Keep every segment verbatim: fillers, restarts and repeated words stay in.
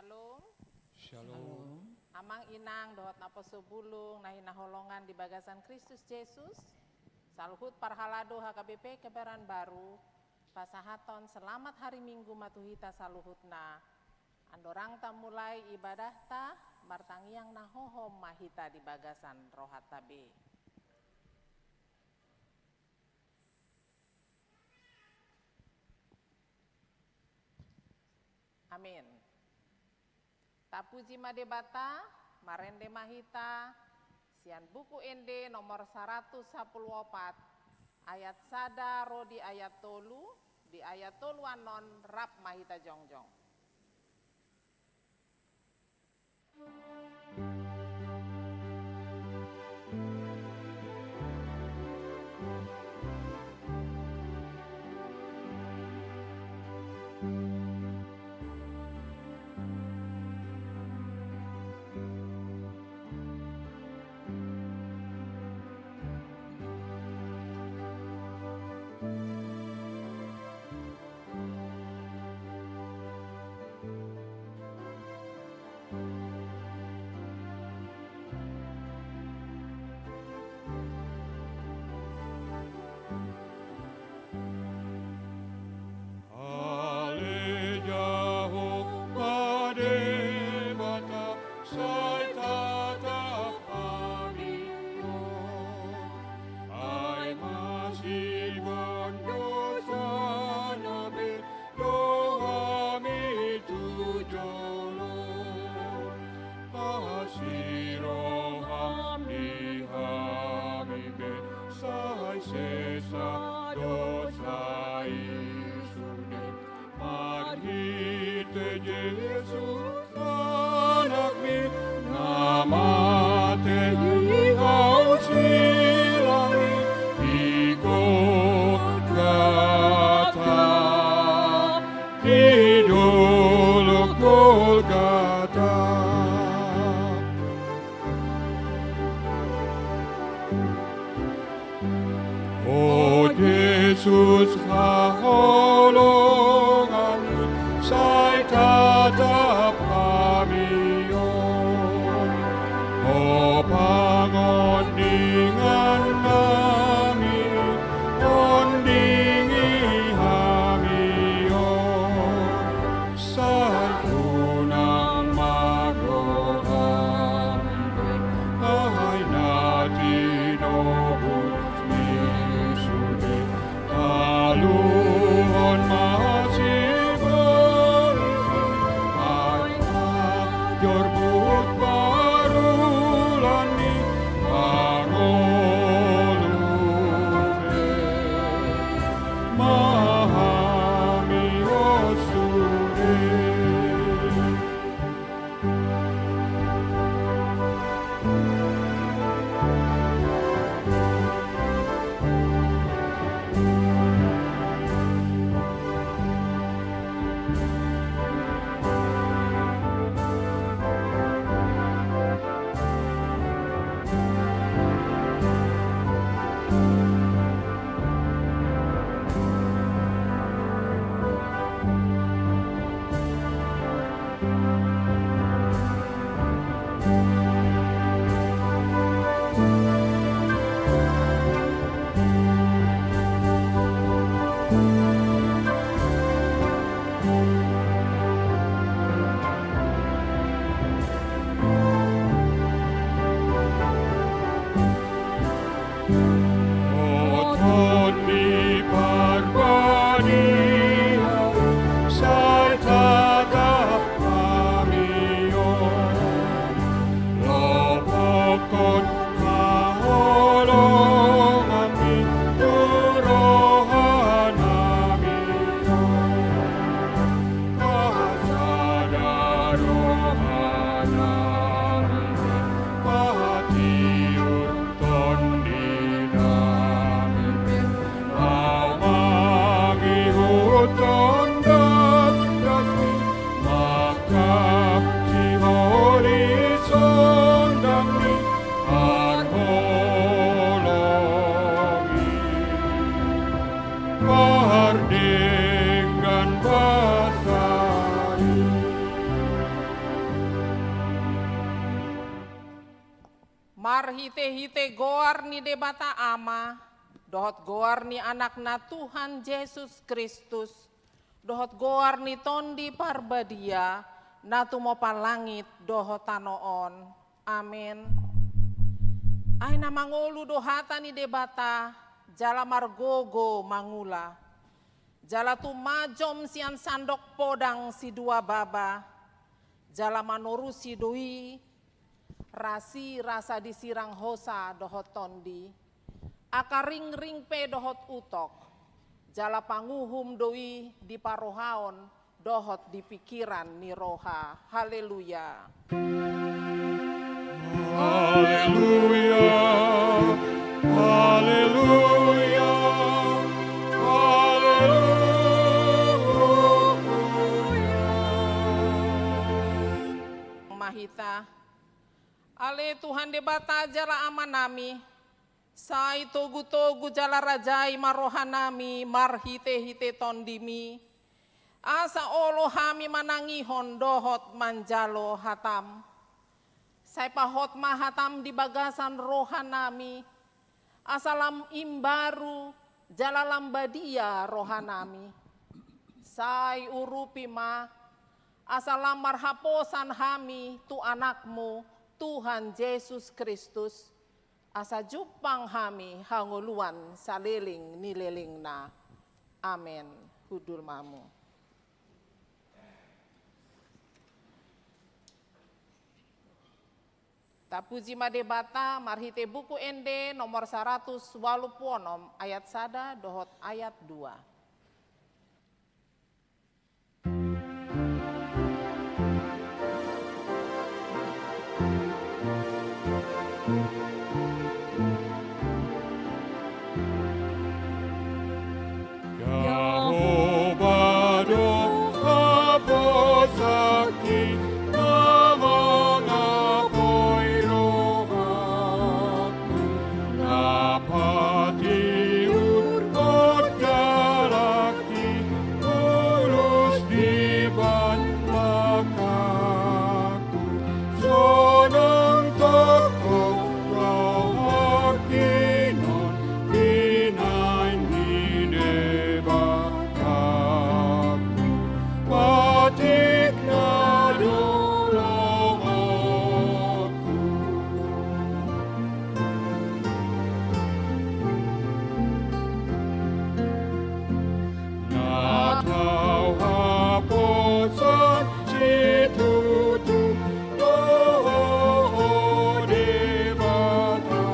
Shalom. Shalom. Amang inang dohot naposobulung na hinaholongan di bagasan Kristus Jesus, saluhut parhalado H K B P Kebayoran Baru, pasahathon selamat hari Minggu ma tu hita saluhutna. Andorang tamulai ibadahta, martangiang na hohom ma hita di bagasan rohanta be. Amin. Tapuji ma Debata, marende ma hita sian Buku Ende nomor saratus sapulu opat, ayat sada ro di ayat tolu. Di ayat tolu annon rap ma hita jongjong. Ale Jahowa Debata, sai tatap hami on. Ai masiboan dosana be do hami tu jolo. Asi roham di hami be, sai sesa dosa i sude. Marhite Jesus Anakmi, na mate di hau silang i di Golgata, di dolok Golgata. O Jesus haholonganmi, sai tatap hami on. O pangondingan nami, ondingi hami on. Sai unang mago hami be, ai na tinobus ni sude. Taluhon ma sibolis i, ai na jorbut parulan ni mangolu be. Ma hami on sude. O Tondi Parbadia, sai tatap hami Marhite-hite goar ni Debata Ama, dohot goar ni Anakna Tuhan Jesus Kristus, dohot goar ni Tondi Parbadia, na tumompa langit dohot tano on. Amen. Ai na mangolu do hata ni Debata, jala margogo mangula. Jala tumajom sian sandok podang sidua baba, jala manorusi do i, rasi rasa disirang hosa dohot tondi, angka ringring pe dohot utok, jala panguhum do i di parrohaon dohot di pingkiran ni roha. Haleluya. Haleluya. Haleluya. Haleluya. Ma hita. Ale Tuhan Debata jala Amanami, sai togu-togu jala rajai ma rohanami marhite-hite Tondimi, asa olo hami manangihon dohot manjalo hatam. Sai pahot ma hatam di bagasan rohanami, asa lam imbaru jala lam badia rohanami. Sai urupi ma, asa lam marhaposan hami tu Anakmu, Tuhan Jesus Kristus, asa jumpang hami hangoluan saleleng ni lelengna. Amen. Hundul ma hamu. Tapuji ma Debata marhite Buku Ende nomor saratus ualu pulu onom ayat sada dohot ayat dua. Jahowa do haposanki na mangapoi rohangku, na patiurhon dalanki, mulus dibahen langkangku. Sonang tongtong rohangki nuaeng di naeng ni Debata, patikna do rohangku. Na tau haposan situtu do Ho, Debata.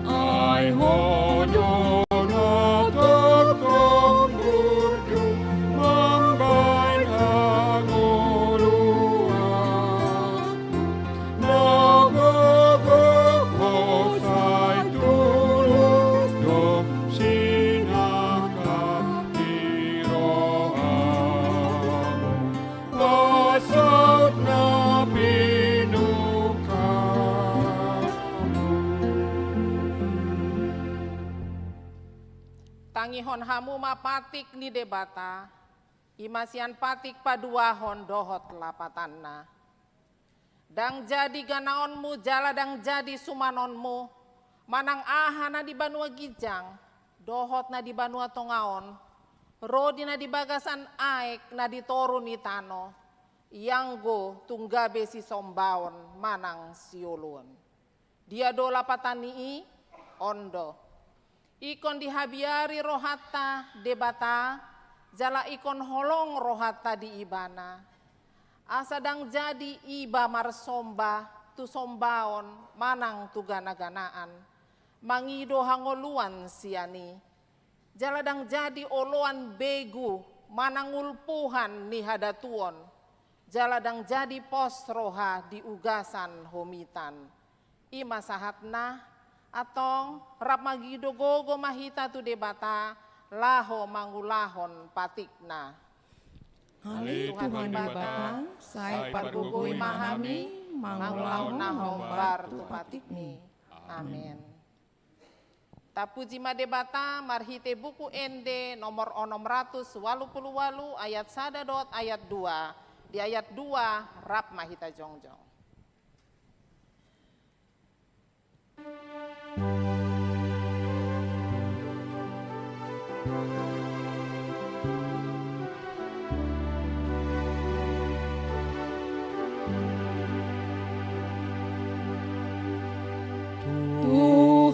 Ai Ho do na tongtong burju mambahen hangoluan. Na gogo Ho sai tulus do sinangkap di rohamu, pasaut na pinungkamu. Tangihon hamu ma patik ni Debata, i ma sian patik paduahon dohot lapatanna. Ndang jadi ganaonmu jala ndang jadi sumanonmu, manang aha na di banua ginjang, dohot na di banua tonga on, ro di na di bagasan aek na di toru ni tano, ianggo tung gabe sisombaon manang sioloon. Dia do lapatan ni i? On do. Ingkon dihabiari rohanta Debata, jala ingkon holong rohanta di Ibana. Asa ndang jadi iba marsomba tu sombaon manang tu gana-ganaan, mangido hangoluan sian i. Jala ndang jadi oloan begu manang ulpuhan ni hadatuon, jala ndang jadi pos roha di ugasan homitan. I ma sahatna, antong rap mangido gogo ma hita tu Debata, laho mangulahon patikna. Ale Tuhan Debata, sai pargogoi ma hami, mangulahon na hombar tu patikmi. Amen. Tapuji ma Debata, marhite Buku Ende nomor onom ratus ualu pulu ualu ayat sada dohot ayat dua. Di ayat dua, rap ma hita jongjong.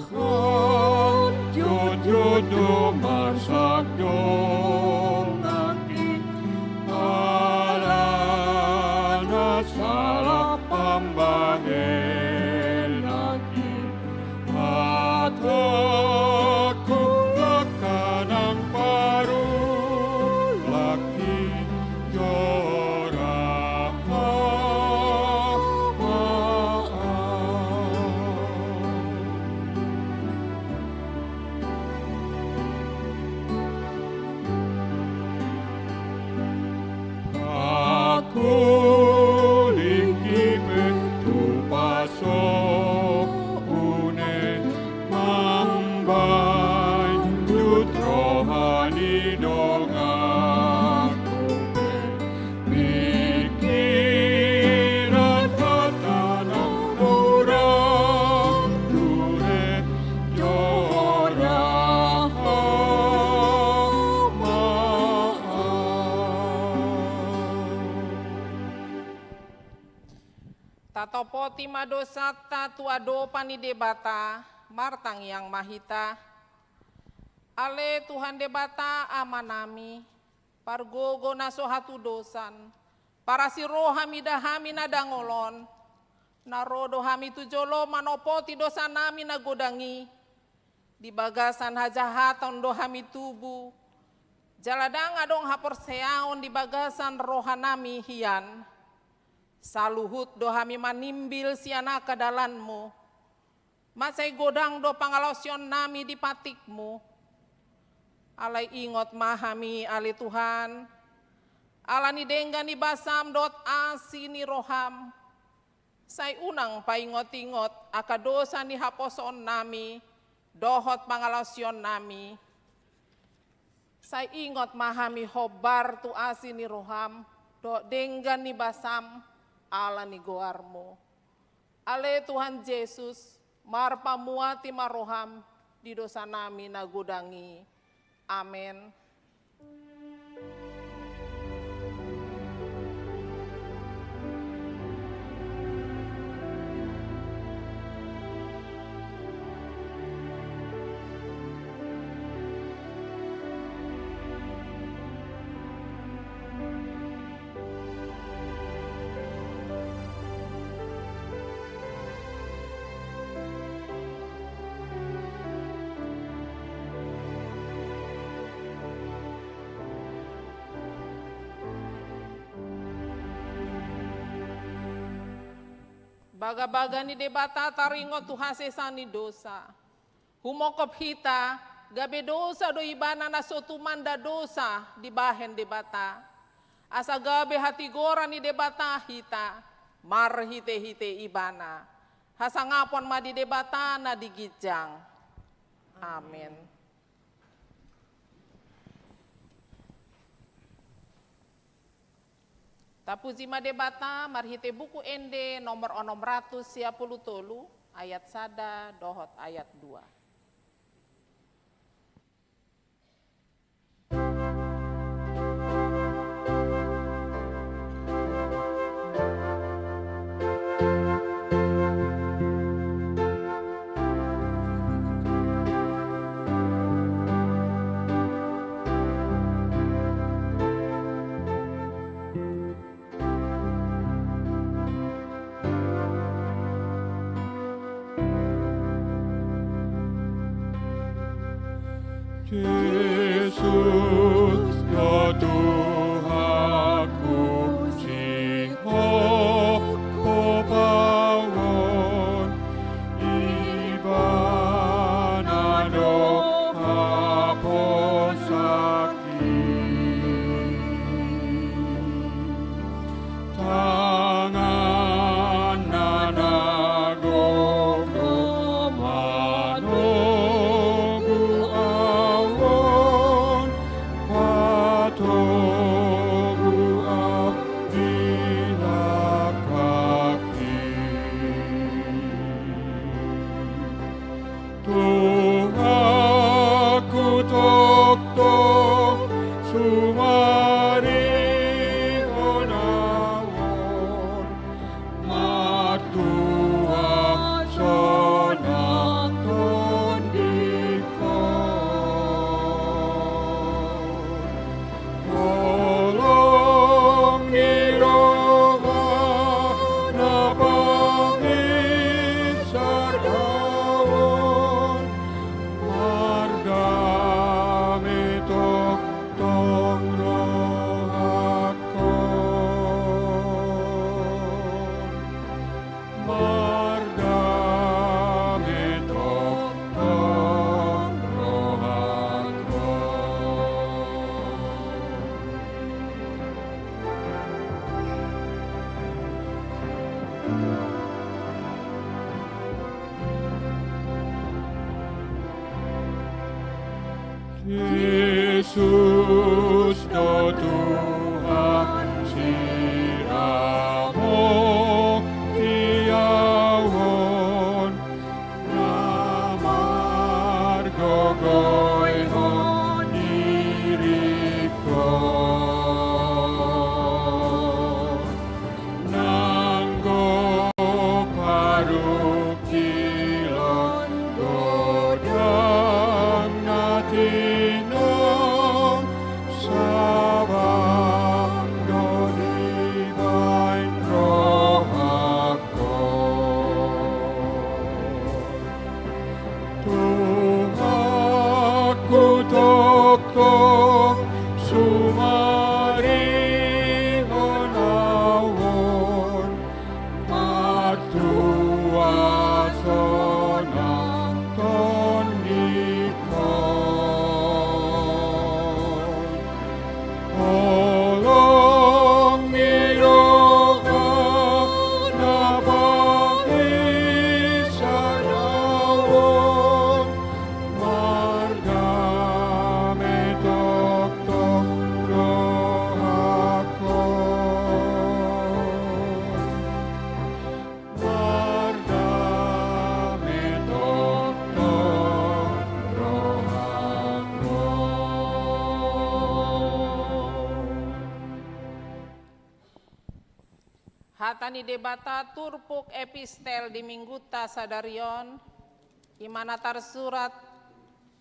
Tuhan, jotjot do marsak donganki, alana salah pambahenan i, hatangku, langka nang parulangki, jora ma au. Pakulingki pe tu pasohon e, mambahen jut roha ni donganku pe. Pingkiran, hata nang murang, ture, jora ma au. Tatopoti ma dosanta tu adopan ni Debata, martangiang ma hita. Ale Tuhan Debata Amanami, pargogo na so hatudosan, parasi roha mida hami na dangol on, na ro do hami tu jolo manopoti dosanami na godang i. Di bagasan hajahaton do hami tubu, jala ndang adong haporseaon di bagasan rohanami hian. Saluhut do hami manimbil sian angka dalanmu. Mansai godang do pangalaosionnami di patikmu. Alai ingot ma hami, ale Tuhan, ala ni denggan ni basam dohot asi ni roham. Sai unang paingot-ingot angka dosa ni haposoonnami dohot pangalaosionnami. Sai ingot ma hami hombar tu asi ni roham dohot denggan ni basam ala ni goarmu. Ale Tuhan Jesus, marpamuati ma roham di dosanami na godang i. Amen. Bagabaga ni Debata taringot tu hasesaan ni dosa. Humongkop hita, gabe dosa do ibana na so tumanda dosa dibahen Debata. Asa gabe hatigoran ni Debata hita, marhite-hite ibana. Hasangapon ma di Debata na di ginjang. Amen. Tapuji ma Debata marhite Buku Ende nomor onom ratus sia pulu tolu, ayat sada dohot ayat dua. Jesus do Tuhan siramotion na margogoihon dirikkon. Nanggo parungkilon godang na tinong, sabam do dibaen rohangku. Tuhan, hutongtong sumarihon ahu on, martua sonang tondingkon. Holong ni roha na pahisadahon, mardame tongtong rohangku. Mardame tongtong rohangku. Hata ni Debata turpuk epistel di Minggunta sadari on, i ma na tarsurat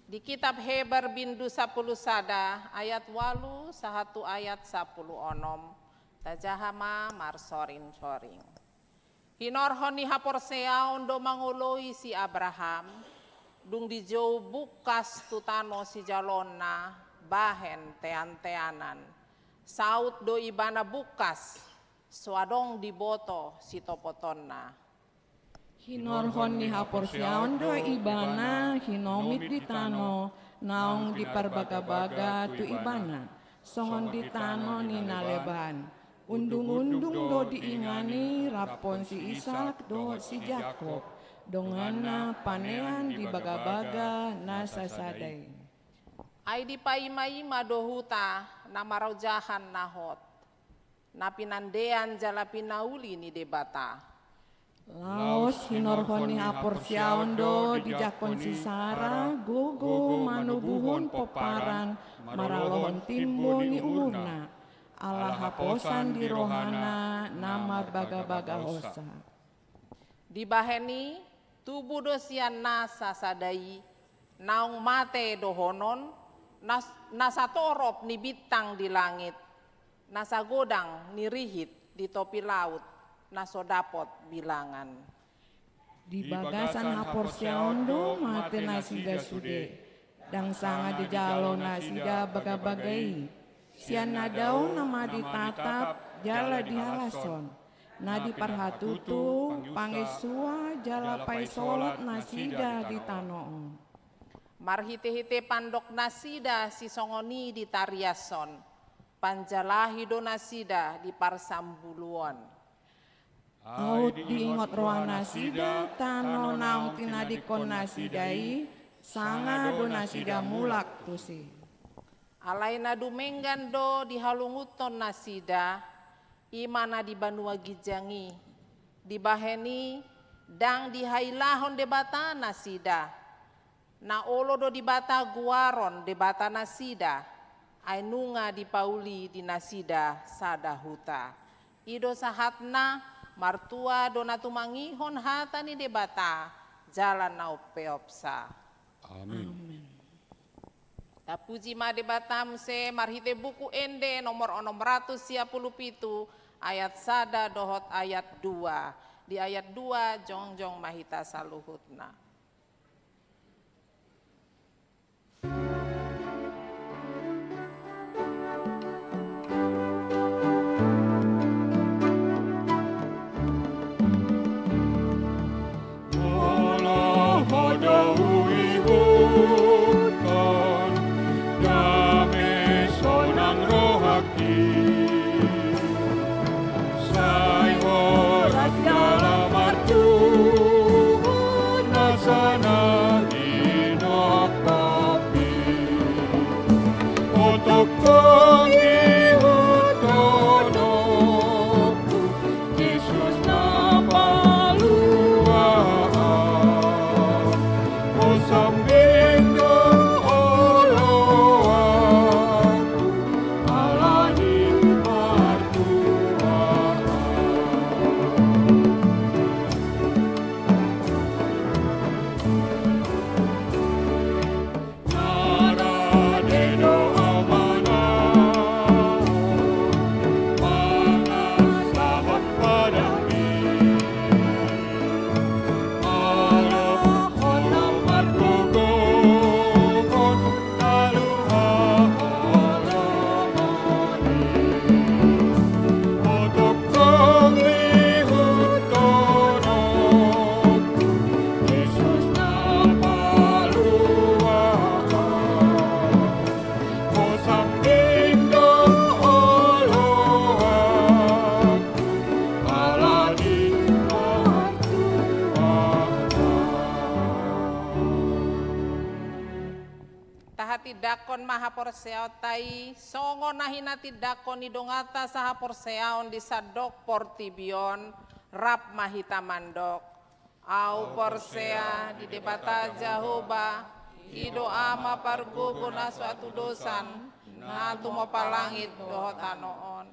di kitab Heber bindu sampulu sada ayat ualu sahat tu ayat sampulu onom. Tajaha ma marsoring-soring. Hinorhon ni haporseaon do mangoloi si Abraham, dung dijou bungkas tu tano sijaloonna bahen tean-teanan. Saut do ibana bungkas, so adong diboto sitopotonna. Hinorhon ni haporseaon do ibana hinomit di tano naung diparbagabaga tu ibana, songon di tano ni na leban. Undung-undung do diingani raphon si Isak dohot si Jakob, donganna panean di bagabaga na sasada i. Ai dipaima-ima do huta na marojahan na hot, na pinandean jala pinauli ni Debata. Laos hinorhon ni haporseaon do dijangkon si Sara gogo manubuhon pomparan maralohon timbo ni umurna, ala haposan di rohana na marbagabaga hosa. Dibahen i, tubu do sian na sasada i, naung mate dohonon, na, na satorop ni bintang di langit, na sagodang ni rihit di topi laut, na so dapot bilangan. Di bagasan haporseaon do mate nasida sude, ndang sanga dijalo nasida bagabaga i. Sian na dao nama ditatap jala dihalashon, na diparhatutu, panginsua jala paisolat nasida di tano on. Marhite-hite pandok nasida sisongon i ditariashon, panjalahi do nasida di parsambuluon. Aut diingot roha nasida tano naung tinadingkon nasida i, sanga do nasida mulak tusi. Alai na dumenggan do dihalungunhon nasida, i ma na di banua ginjang i. Dibahen i, ndang dihailahon Debata nasida. Na olo do Debata goaron Debata nasida, ai nunga dipauli di nasida sada huta. I do sahatna, martua do na tumangihon hata ni Debata, jala na umpeopsa. Amin. Amin. Tapuji ma Debata muse marhite Buku Ende nomor onom ratus sia pulu pitu, ayat sada dohot ayat dua. Di ayat dua jongjong ma hita saluhutna. Molo ho do huihuthon, dame sonang rohangki. Sai horas jala martuhor, na Tindangkon ma haporseaonta i songon na hinatindangkon ni donganta sahaporseaon di sandok portibi on. Rap ma hita mandok: Ahu porsea di Debata Jahowa, i do Ama pargogo na so hatudosan, na tumompa langit dohot tano on.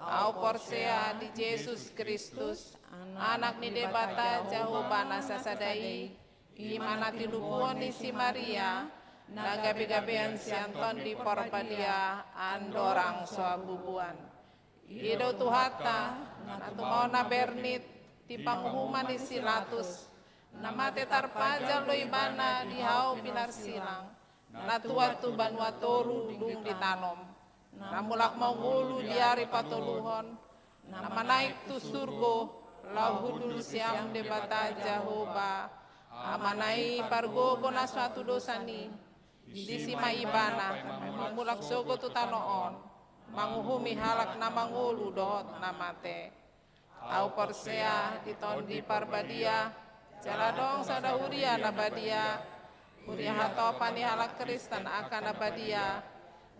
Ahu porsea di Jesus Kristus, Anak ni Debata Jahowa na sasada i, i ma na tinubuhon ni si Maria, na gabegabean sian Tondi Parbadia andorang so habubuan. I do Tuhanta, na tumaon na bernit di panguhuman ni si Pilatus, na mate tarpajal do ibana di hau pinarsilang, na tuat tu banua toru dung ditanom, na mulak mangolu di ari patoluhon, na manaek tu surgo, laho hundul sian Debata Jahowa, Amana i pargogo na so hatudosan i. Disi ma ibana mamulak sogot tu tano on, manguhumi halak na mangolu dohot na mate. Ahu porsea di Tondi Parbadia, jala adong sada huria na badia, huria hatopan ni halak Kristen angka na badia,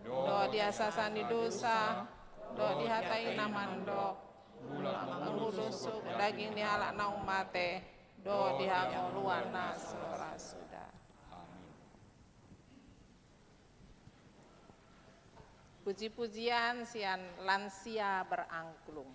dohot di hasesaan ni dosa, dohot di hata i na mandok: Mulak ma ulos sogot daging ni halak naung mate, dohot di hangoluan na so ra suda. Amin. Puji-pujian sian Lansia Berangklung.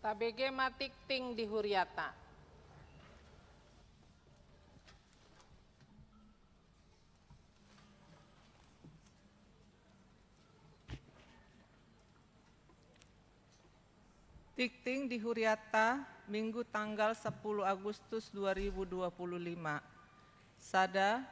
Tabege ma tingting di huriata. Tingting di huriata, Minggu tanggal sepuluh Agustus dua ribu dua puluh lima. Sada,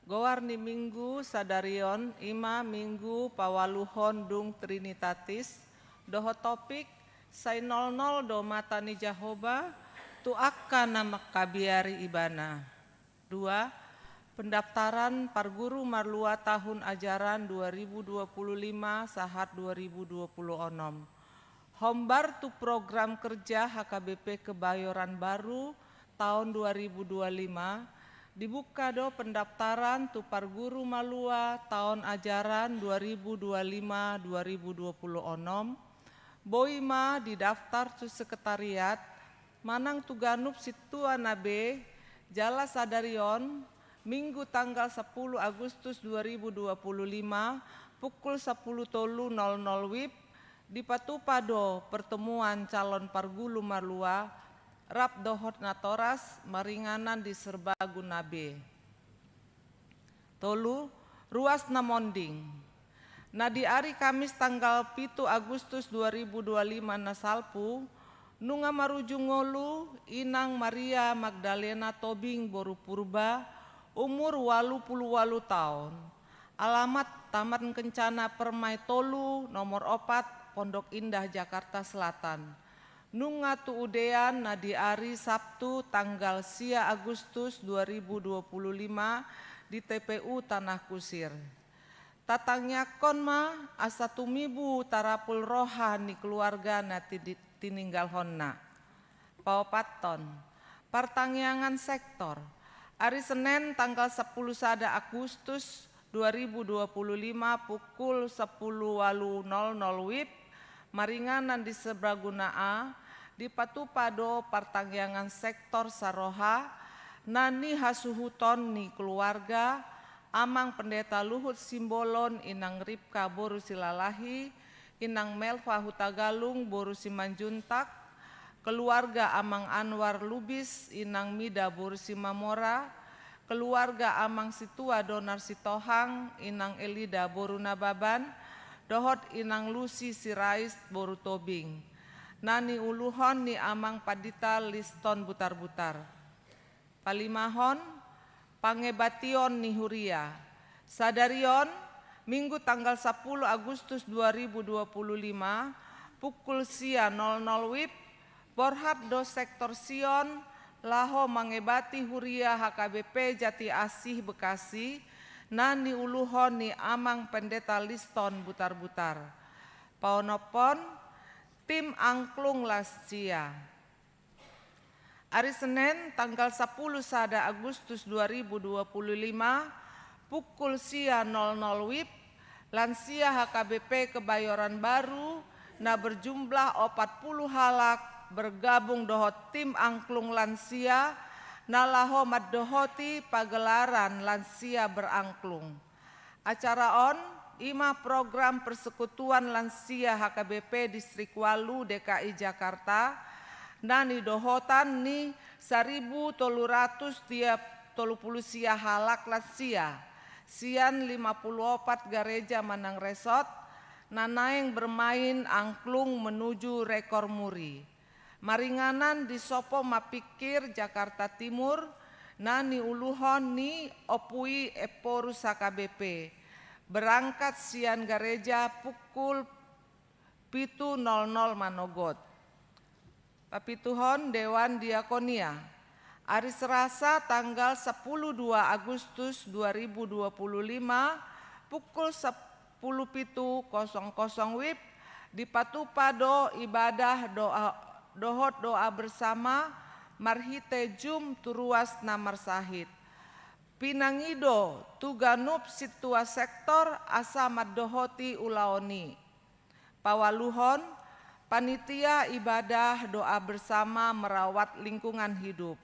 goar ni Minggu sadarion i ma Minggu paualuhon dung Trinitatis, dohot topik, sai nolnol do mata ni Jahowa tu angka na mangkabiari Ibana. Dua, pendaftaran parguru marlua tahun ajaran dua ribu dua puluh lima sahat dua ribu dua puluh onom. Hombar tu program kerja H K B P Kebayoran Baru taon dua ribu dua lima, dibuka do pendaftaran tu parguru marlua taon ajaran dua ribu dua lima dua ribu dua puluh onom, boi ma didaftar tu sekretariat, manang tu ganup sintua na be, jala sadarion, Minggu tanggal sepuluh Agustus dua ribu dua puluh lima, pukul sepuluh tolu nol nol wib, dipatupa do pertemuan calon parguru marlua, rap dohot natoras maringanan di Serbaguna be. Tolu, ruas na monding. Na di ari Kamis tanggal pitu Agustus dua ribu dua lima na salpu, nunga marujung ngolu Inang Maria Magdalena Tobing boru Purba, umur ualu pulu ualu taon. Alamat Taman Kencana Permai tolu, nomor opat, Pondok Indah, Jakarta Selatan. Nunga tuudean na di ari Sabtu tanggal sia Agustus dua ribu dua puluh lima di T P U Tanah Kusir. Tatangiangkon ma asa tumibu tarapul roha ni keluarga na tidi-, tininggalhonna. Paopathon, partangiangan sektor. Ari Senen tanggal sepuluh sada Agustus dua ribu dua puluh lima pukul sepuluh ualu nol nol wib, maringanan di Serbaguna A, dipatupa do partangiangan sektor saroha, na nihasuhuton ni keluarga, Amang Pendeta Luhut Simbolon, Inang Ripka boru Silalahi, Inang Melva Hutagalung boru Simanjuntak, keluarga Amang Anwar Lubis, Inang Mida boru Simamora, keluarga Amang Situa Donar Sitohang, Inang Elida boru Nababan, dohot Inang Lusi Sirait boru Tobing. Na niuluhon ni Amang Pandita Liston Butarbutar. Palimahon, pangebation ni huria. Sadarion, Minggu tanggal sepuluh Agustus dua ribu dua puluh lima, pukul sia nol nol wib, borhat do sektor Sion, laho mangebati huria H K B P Jati Asih Bekasi, na niuluhon ni Amang Pendeta Liston Butarbutar. Paonomhon, tim angklung lansia. Ari Senen tanggal sepuluh sada Agustus dua ribu dua puluh lima, pukul sia nol nol wib, lansia H K B P Kebayoran Baru, na berjumlah opat puluh halak, bergabung dohot tim angklung lansia, na laho mandohoti pagelaran lansia berangklung. Acara on, i ma program Persekutuan Lansia H K B P Distrik ualu D K I Jakarta, na nidohotan ni saribu tolu ratus tiga pulu sia halak lansia, sian lima pulu opat gareja manang resort, na naeng bermain angklung menuju rekor muri. Maringanan di Sopo Mapikir, Jakarta Timur, na niuluhon ni Ompu i Ephorus H K B P. Berangkat sian gareja pukul pitu nol nol manogot. Papituhon, Dewan Diakonia. Ari Selasa tanggal sepuluh dua Agustus dua ribu dua puluh lima, pukul sepuluh pitu kosong kosong wib, dipatupa do ibadah doa, dohot doa bersama marhite Zoom tu ruas na marsahit. Pinangido tu ganup sintua sektor asa mandohoti ulaon i. Paualuhon, panitia ibadah doa bersama merawat lingkungan hidup.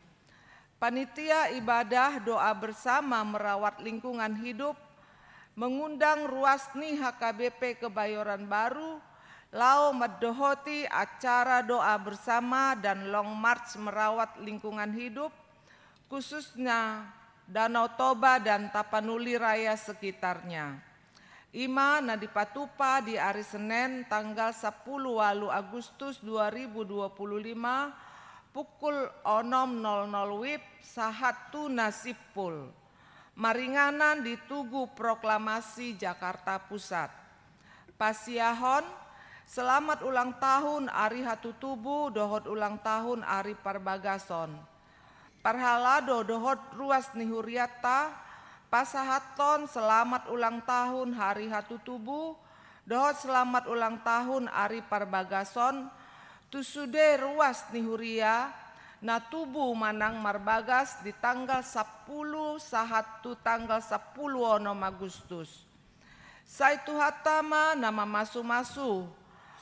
Panitia ibadah doa bersama merawat lingkungan hidup mengundang ruas ni H K B P Kebayoran Baru laho mandohoti acara doa bersama dan long march merawat lingkungan hidup, khususnya Danau Toba dan Tapanuli Raya sekitarnya. I ma na dipatupa di ari Senen tanggal sampulu ualu Agustus dua ribu dua puluh lima pukul onom nol nol wib sahat tu na simpul. Maringanan di Tugu Proklamasi Jakarta Pusat. Pasiahon, selamat ulang tahun ari hatutubu dohot ulang tahun ari parbagason. Parhalado dohot ruas ni hurianta, pasahathon selamat ulang tahun ari hatutubu dohot selamat ulang tahun ari parbagason tu sude ruas ni huria na tubu manang marbagas di tanggal sampulu sahat tu tanggal sampulu onom Agustus. Sai Tuhanta ma na mamasu-masu.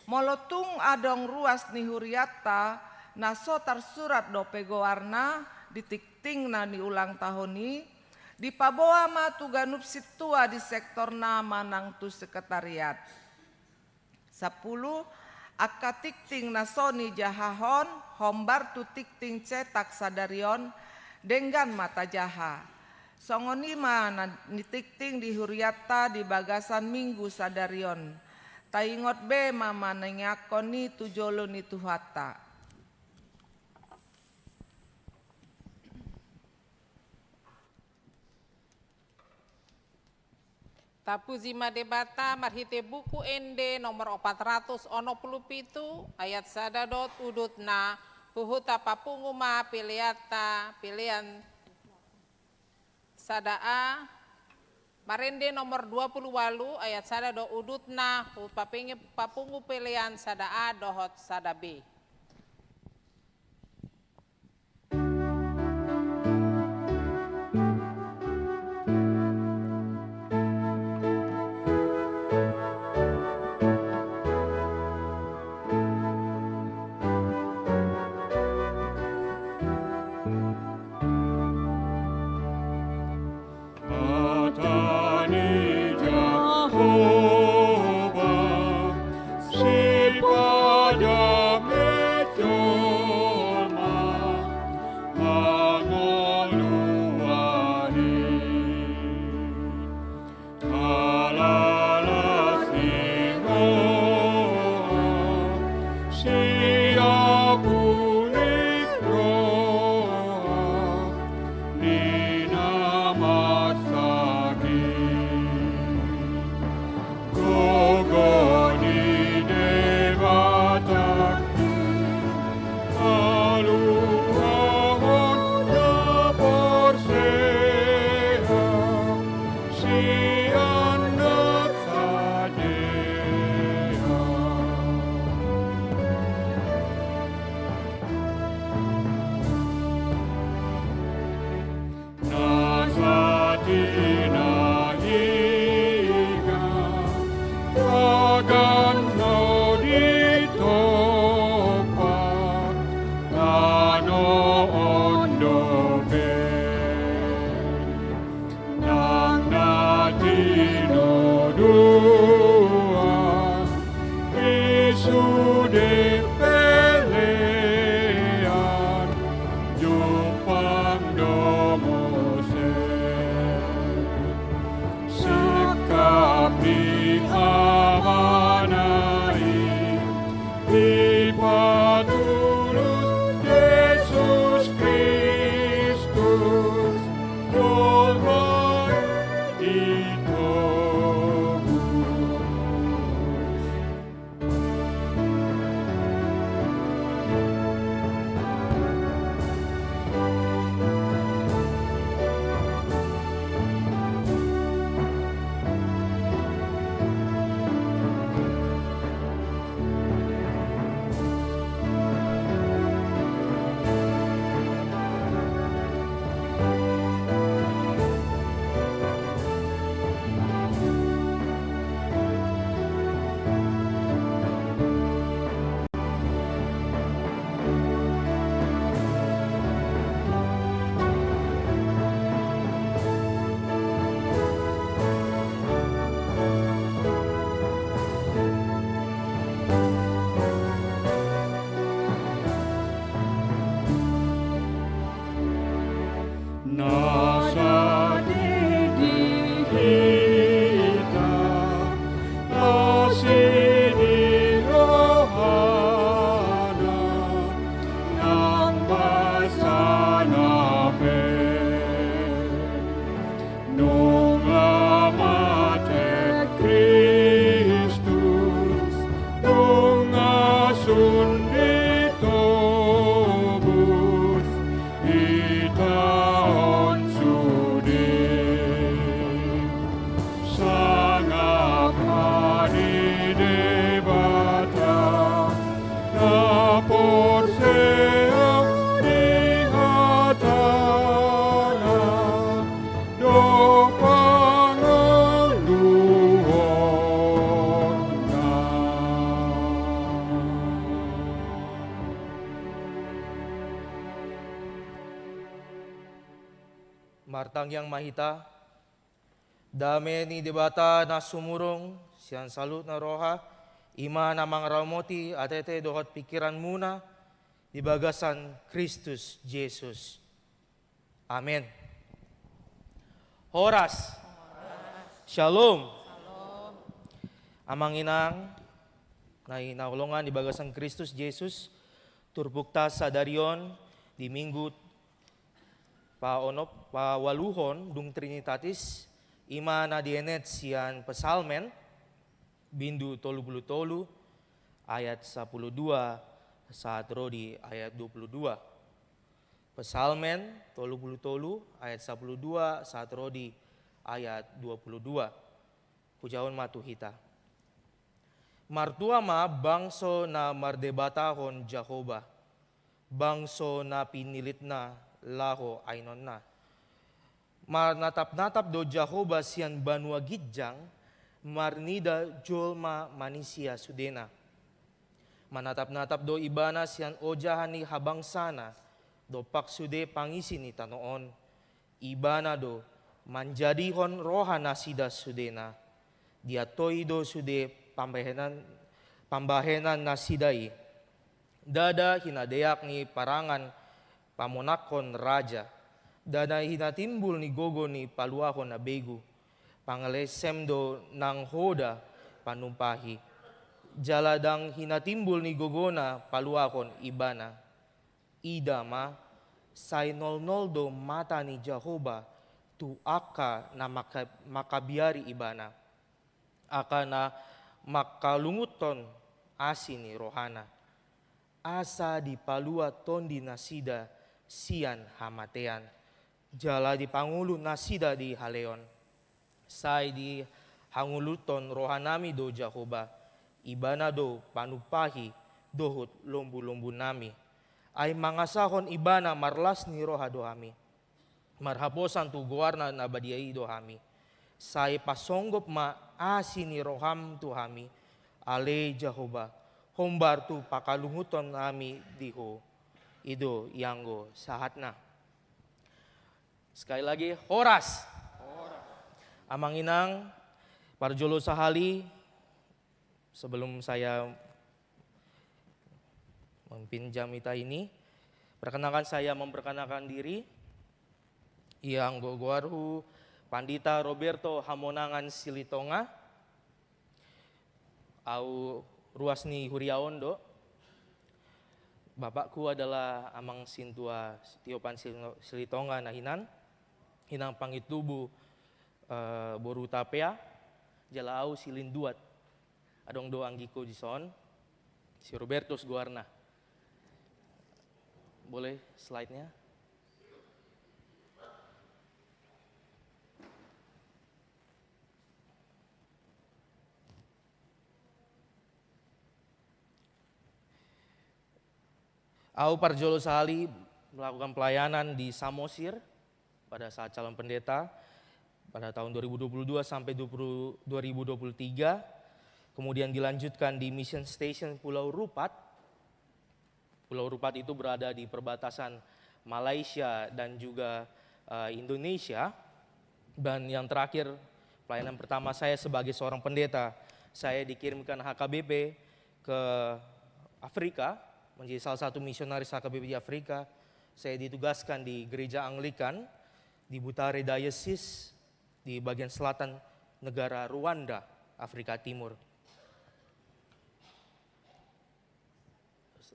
Molo tung adong ruas ni hurianta na so tarsurat dope goarna di tingtingna ni ulang tahun i, dipaboa ma tu ganup sintua di sektorna manang tu sekretariat. Sampulu, angka tingting na so nijahahon hombar tu tingting cetak sadari on, denggan ma tajaha. Songon i ma na nitingting di hurianta di bagasan minggu sadari on. Taingot be ma manaengkon i tu jolo ni Tuhanta. Tapuji ma Debata marhite Buku Ende nomor opat ratus onom pulu pitu, ayat sada dohot udutna, huhut tapapungu ma peleanta, pelean sada A, marende nomor dua pulu ualu, ayat sada dohot udutna, huhut papinge-, papungu pelean sada A dohot sada B. Hata ni Jahowa, sipadame jolma hangoluan i. Halalas ni roha, siap ulik roha ni na marsakit. Gogo ni Debata, haluaon na porsea, sian na sadea. Na satina higa, tagan so ditompa, tano on dope. Nang na tinodoan i sude pelean, jumpang do muse. Singkap ni Amana i, dipatulus Jesus Kristus, jolma ditobus. Martangiang ma hita. Dame ni Debata na sumurung sian saluhutna roha, i ma na mangaramoti atete dohot pingkiranmuna di bagasan Kristus Jesus. Amen. Horas. Shalom. Amang inang na hinaholongan di bagasan Kristus Jesus, turpukta sadari on di Minggu paonop, paualuhon dung Trinitatis, i ma na dienet sian Psalmen, bindu tolu pulu tolu, ayat sampulu dua sahat ro di ayat dua pulu dua. Psalmen tolu pulu tolu ayat sampulu dua sahat ro di ayat dua pulu dua. Hujahahon ma tu hita. Martua ma bangso na mardebatahon Jahowa, bangso na pinillitna laho ainonna. Marnatapnatap do Jahowa sian banua ginjang, marnida jolma manisia sudena. Manatapnatap do Ibana sian ojahan ni habangsana, dompak sude pangisi ni tano on. Ibana do manjadihon roha nasida sudena. Diantoi do sude pambahenan, pambahenan nasida i. Ndada hinadeak ni parangan pamonakhon raja. Ndada hinatimbul ni gogo ni paluahon na begu. Pangalesem do nang hoda panumpahi. Jala ndang hinatimbul ni gogona paluahon Ibana. Ida ma, sai nolnol do mata ni Jahowa tu angka na maka-, makabiari Ibana, angka na mangkalunguthon asi ni rohana, asa dipalua tondi nasida sian hamatean, jala dipangolu nasida di haleon. Sai dihangoluthon rohanami do Jahowa, Ibana do panumpahi dohot lombulombunami. Ai mangasahon Ibana marlas ni roha do hami. Marhaposan tu goarna na badia i do hami. Sai pasonggop ma asi ni roham tu hami, ale Jahowa, hombar tu pangkalunguthonnami di Ho. I do ianggo sahatna. Sekali lagi, horas. Amang inang, parjolo sahali, sebelum saya memimpin jamita ini, perkenalkan saya memperkenalkan diri. Ianggo goarhu Pandita Roberto Hamonangan Silitonga. Au ruas ni huria on do. Bapakku adalah Amang Sintua Tiopan Silino-, Silitonga na hinan, hinan pangitubu, eh, boru Tapea, jala au silinduat. Adong do anggingku dison, si Robertus goarna. Boleh slide-nya? Au parjolo sahali melakukan pelayanan di Samosir pada saat calon pendeta pada tahun dua ribu dua puluh dua sampai dua puluh, dua ribu dua puluh tiga. Kemudian dilanjutkan di Mission Station Pulau Rupat. Pulau Rupat itu berada di perbatasan Malaysia dan juga, eh, Indonesia. Dan yang terakhir, pelayanan pertama saya sebagai seorang pendeta, saya dikirimkan H K B P ke Afrika, menjadi salah satu misionaris H K B P di Afrika. Saya ditugaskan di Gereja Anglikan di Butare Diocese di bagian selatan negara Rwanda, Afrika Timur.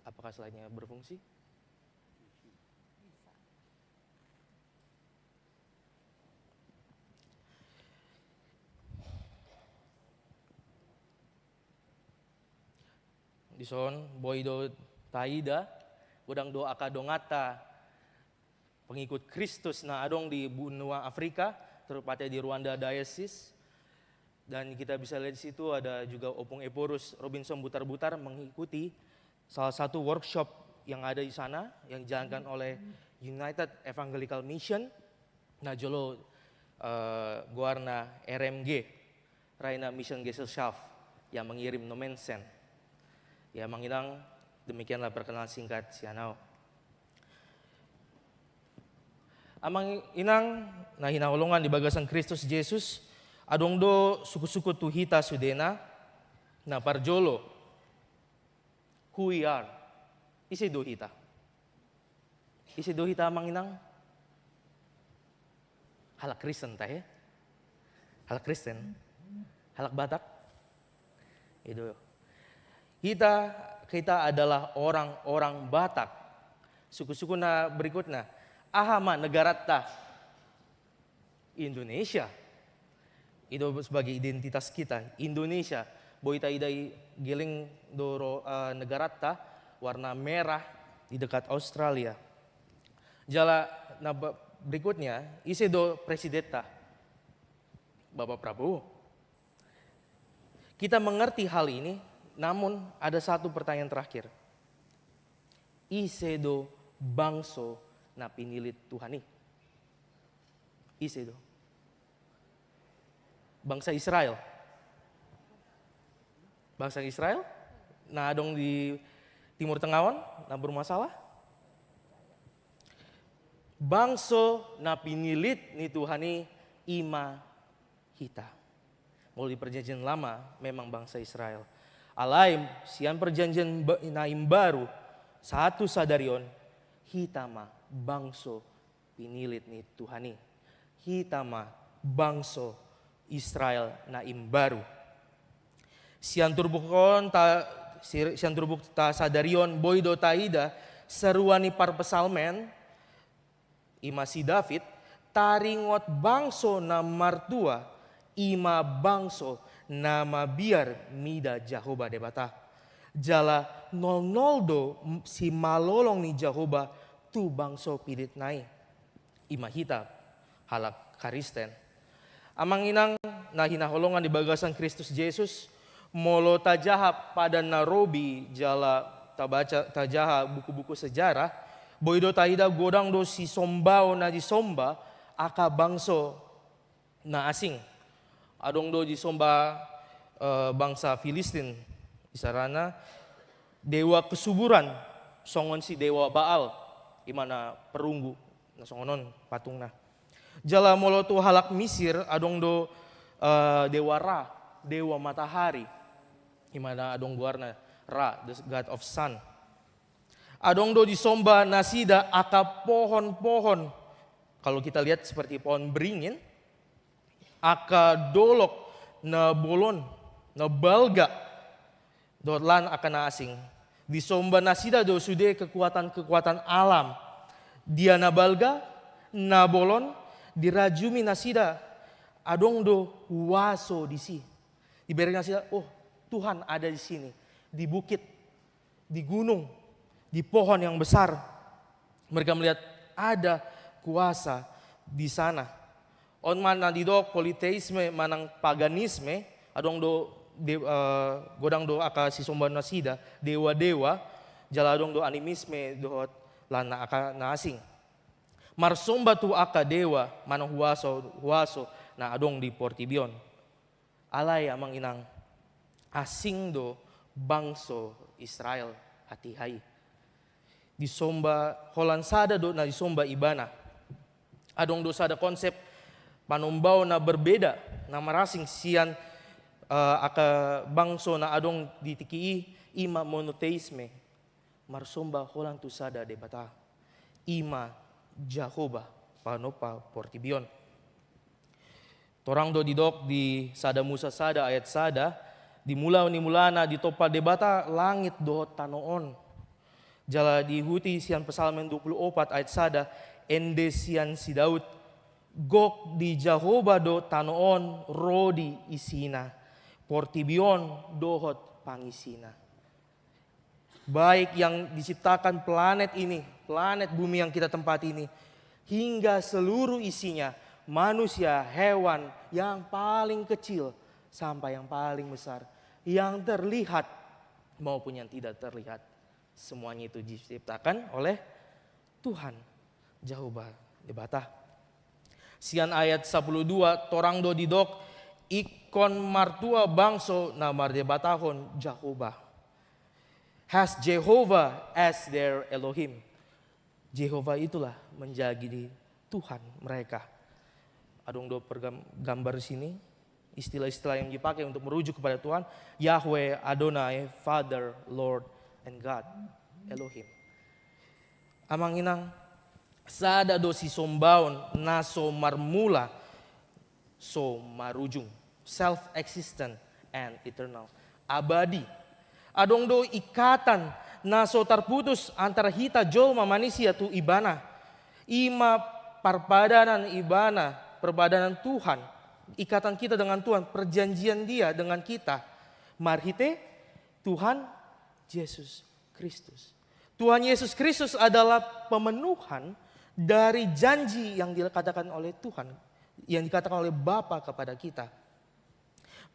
Apakah slide-nya berfungsi? Dison, boi do taida, godang do angka donganta pengikut Kristus na adong di benua Afrika, tepatnya di Rwanda Diocese. Dan kita bisa lihat di situ ada juga Opung Ephorus Robinson Butarbutar mengikuti salah satu workshop yang ada di sana, yang dijalankan oleh United Evangelical Mission. Na jolo, eh, goarna R M G, Rhine Missionsgesellschaft, yang mengirim Nommensen. Ya, Amang Inang, demikianlah perkenalan singkat sian au. Amang inang na hinaholongan di bagasan Kristus Jesus, adong do sungkun-sungkun tu hita sudena. Na parjolo, who we are? Ise do hita? Ise do hita, amang inang? Halak Kristen tahe? Halak Kristen? Halak Batak? Itu. Hita, hita adalah orang-orang Batak. Sungkun-sungkun na berikutna. Aha ma negaranta? Indonesia. Itu sebagai identitas kita, Indonesia. Boi taida i, geleng do ro, eh, negaranta, warna merah, di dekat Australia. Jala, na ba-, berikutnya, ise do presidenta? Bapak Prabowo. Kita mengerti hal ini, namun ada satu pertanyaan terakhir. Ise do bangso na pinillit Tuhan i? Ise do? Bangsa Israel. Bangsa Israel na adong di Timur Tengah on, na bermasalah. Bangso na pinillit ni Tuhan i, i ma hita. Molo di Perjanjian Lama memang bangsa Israel. Alai sian Perjanjian Ba-, na Imbaru, sahat tu sadari on, hita ma bangso pinillit ni Tuhan i. Hita ma bangso Israel na Imbaru. Sian turpuk on ta, si-, sian turpuk ta sadari on, boi do taida, saruan ni parpsalmen, i ma si David, taringot bangso na martua, i ma bangso na mabiar mida Jahowa Debata. Jala nol-nol do m-, simalolong ni Jahowa tu bangso pillitna i. I ma hita, halak Kristen. Amang inang na hinaholongan di bagasan Kristus Jesus, molo tajaha Padan na Robi jala tabaca, tajaha buku-buku sejarah, boi do taida godang do sisombaon na disomba angka bangso na asing. Adong do disomba, eh, bangsa Filistin, isarana dewa kesuburan, songon si dewa Baal, i ma na perunggu, na songon on patungna. Jala molo tu halak Misir, adong do, eh, dewa Ra, dewa matahari, i ma na adong goarna Ra, the god of sun. Adong do disomba nasida angka pohon-pohon, kalau kita lihat seperti pohon beringin, angka dolok na bolon, na balga, dohot lan angka na asing. Disomba nasida do sude kekuatan-kekuatan alam. Dia na balga, na bolon, dirajumi nasida, adong do huaso disi. Dibereng nasida, oh, Tuhan ada di sini, di bukit, di gunung, di pohon yang besar. Mereka melihat ada kuasa di sana. On ma na didok politeisme manang paganisme, adong do de-, eh, godang do angka sisomba nasida, dewa-dewa, jala adong do animisme dohot lan angka na asing. Marsomba tu angka dewa manang huaso, huaso na adong di portibi on. Alai amang inang, asing do bangso Israel hatiha i. Disomba, holan sada do na disomba ibana. Adong do sada konsep panombaon na berbeda, na marasing sian, eh, angka bangso na adong di tingki i, i ma monoteisme. Marsomba holan tu sada Debata, i ma Jahowa, panompa portibi on. Torang do didok di sada Musa sada ayat sada, di mula ni mulana ditompa Debata langit dohot tano on. Jala diihuti sian Psalmen dua puluh opat ayat sada, ende sian si Daud, gok di Jahowa do tano on ro di isina, portibi on dohot pangisina. Baik yang diciptakan planet ini, planet bumi yang kita tempati ini, hingga seluruh isinya, manusia, hewan, yang paling kecil sampai yang paling besar, yang terlihat maupun yang tidak terlihat, semuanya itu diciptakan oleh Tuhan Jahowa Debata. Sian ayat sapuluh dua, torang do didok, ingkon martua bangso na mardebatahon Jahowa. Has Jehovah as their Elohim. Jehovah itulah menjadi Tuhan mereka. Adong do pergam-, gambar di sini, istilah-istilah yang dipakai untuk merujuk kepada Tuhan, Yahweh, Adonai, Father, Lord, and God, Elohim. Amang inang, sada do sisombaon na so marmula, so marujung, self-existent and eternal, abadi. Adong do ikatan na so tarputus antara hita jolma manisia tu Ibana. I ma parpadanan Ibana, perbadanan Tuhan, ikatan kita dengan Tuhan, perjanjian Dia dengan kita, marhite Tuhan Yesus Kristus. Tuhan Yesus Kristus adalah pemenuhan dari janji yang dikatakan oleh Tuhan, yang dikatakan oleh Bapa kepada kita.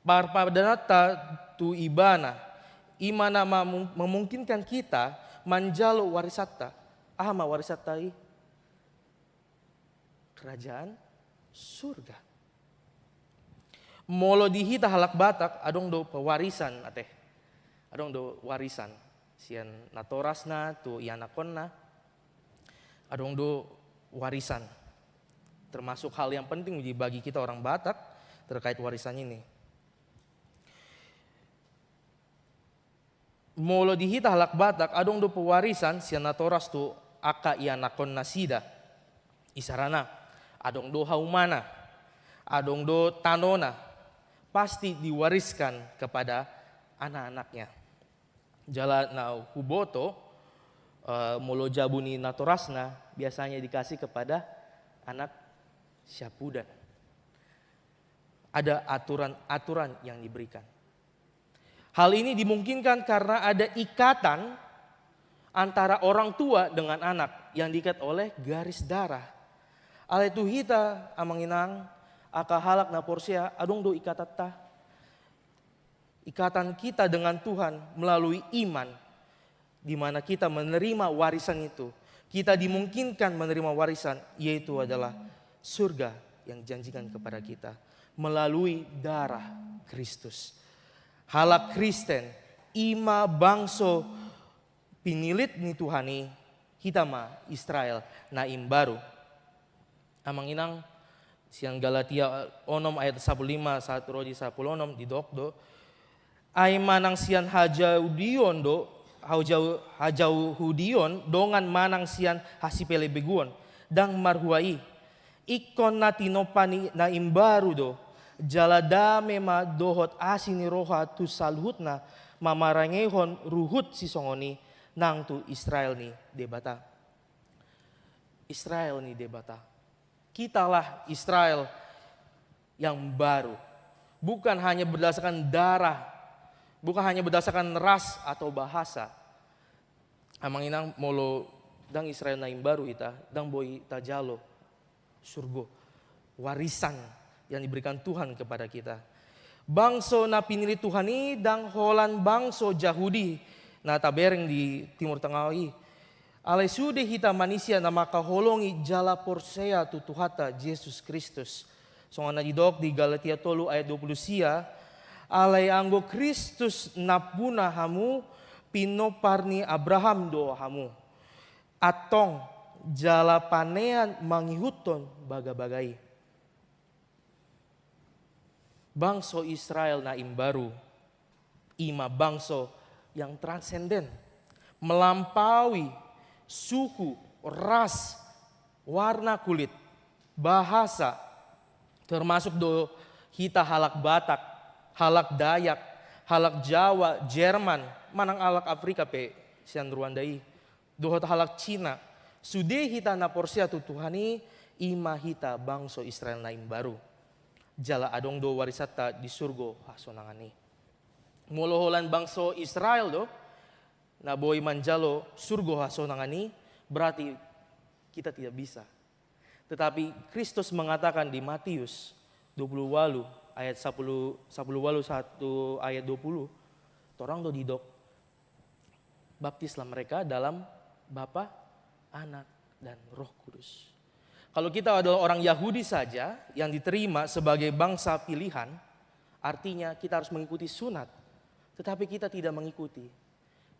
Parpadananta tu Ibana, i ma na mamung-, memungkinkan kita manjalo warisanta. Aha ma warisanta i? Kerajaan surga. Molo di hita halak Batak, adong do pewarisan, ate. Adong do warisan sian natorasna tu ianakhonna. Adong do warisan. Termasuk hal yang penting di, bagi kita orang Batak terkait warisan ini. Molo di hita halak Batak, adong do pewarisan sian natoras tu angka ianakhon nasida. Isarana, adong do haumana, adong do tanona, pasti diwariskan kepada anak-anaknya. Jala na huboto, eh, molo jabu ni natorasna biasanya dikasih kepada anak siapudan. Ada aturan-aturan yang diberikan. Hal ini dimungkinkan karena ada ikatan antara orang tua dengan anak yang diikat oleh garis darah. Alai tu hita, amang inang, angka halak na porsea, adong do ikatanta. Ikatan kita dengan Tuhan melalui iman, di mana kita menerima warisan itu. Kita dimungkinkan menerima warisan, yaitu adalah surga yang dijanjikan kepada kita melalui darah Kristus. Halak Kristen, i ma bangso pinilit ni Tuhan i, hita ma Israel na imbaru. Amang inang, sian Galatia onom ayat sapuluh lima sahat ro di sapuluh onom didok do: Ai manang sian hajahudion do, hajau-, hajahudion dongan manang sian hasipelebeguon, ndang marhua i. Ingkon na tinopa ni na imbaru do, jala dame ma dohot asi ni roha tu saluhutna, mamarangehon ruhut sisongon i nang tu Israel ni Debata. Israel ni Debata. Kitalah Israel yang baru. Bukan hanya berdasarkan darah, bukan hanya berdasarkan ras atau bahasa. Amang inang, molo ndang Israel na imbaru hita, ndang boi tajalo surgo, warisan yang diberikan Tuhan kepada kita. Bangso na pinillit Tuhan i ndang holan bangso Jahudi na tabereng di Timur Tengah i. Alai sude hita manisia na mangkaholongi jala porsea tu Tuhanta Jesus Kristus. Songon na didok di Galatia tolu ayat dua puluh sia: Alai anggo Kristus nampuna hamu, pinompar ni Abraham do hamu. Antong, jala panean mangihuthon bagabaga i. Bangso Israel na imbaru, i ma bangso yang transenden, melampaui suku, ras, warna kulit, bahasa, termasuk do hita halak Batak, halak Dayak, halak Jawa, Jerman, manang halak Afrika pe sian Rwanda i, dohot halak Cina, sude hita na porsea tu Tuhan i, i ma hita bangso Israel na imbaru. Jala adong do warisanta di surgo hasonangan i. Molo holan bangso Israel do na boi manjalo surgo hasonangan i, berarti kita tidak bisa. Tetapi Kristus mengatakan di Matius dua puluh walu ayat sapuluh, sapuluh walu sahat tu ayat dua puluh, torang do didok, "Baptislah mereka dalam Bapa, Anak, dan Roh Kudus." Kalau kita adalah orang Yahudi saja yang diterima sebagai bangsa pilihan, artinya kita harus mengikuti sunat. Tetapi kita tidak mengikuti.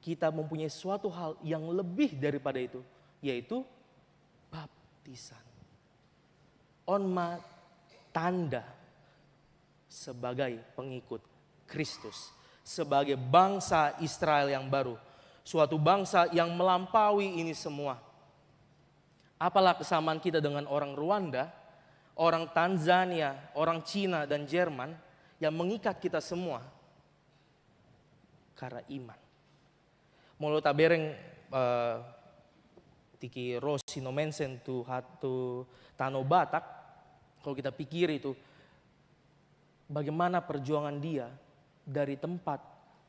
Kita mempunyai suatu hal yang lebih daripada itu, yaitu baptisan. On ma tanda sebagai pengikut Kristus, sebagai bangsa Israel yang baru, suatu bangsa yang melampaui ini semua. Apalah kesamaan kita dengan orang Rwanda, orang Tanzania, orang Cina, dan Jerman yang mengikat kita semua? Karena iman. Molo tabereng, eh, tingki ro si Nommensen tu hat-, tu tano Batak, kalau kita pikir itu, bagaimana perjuangan dia dari tempat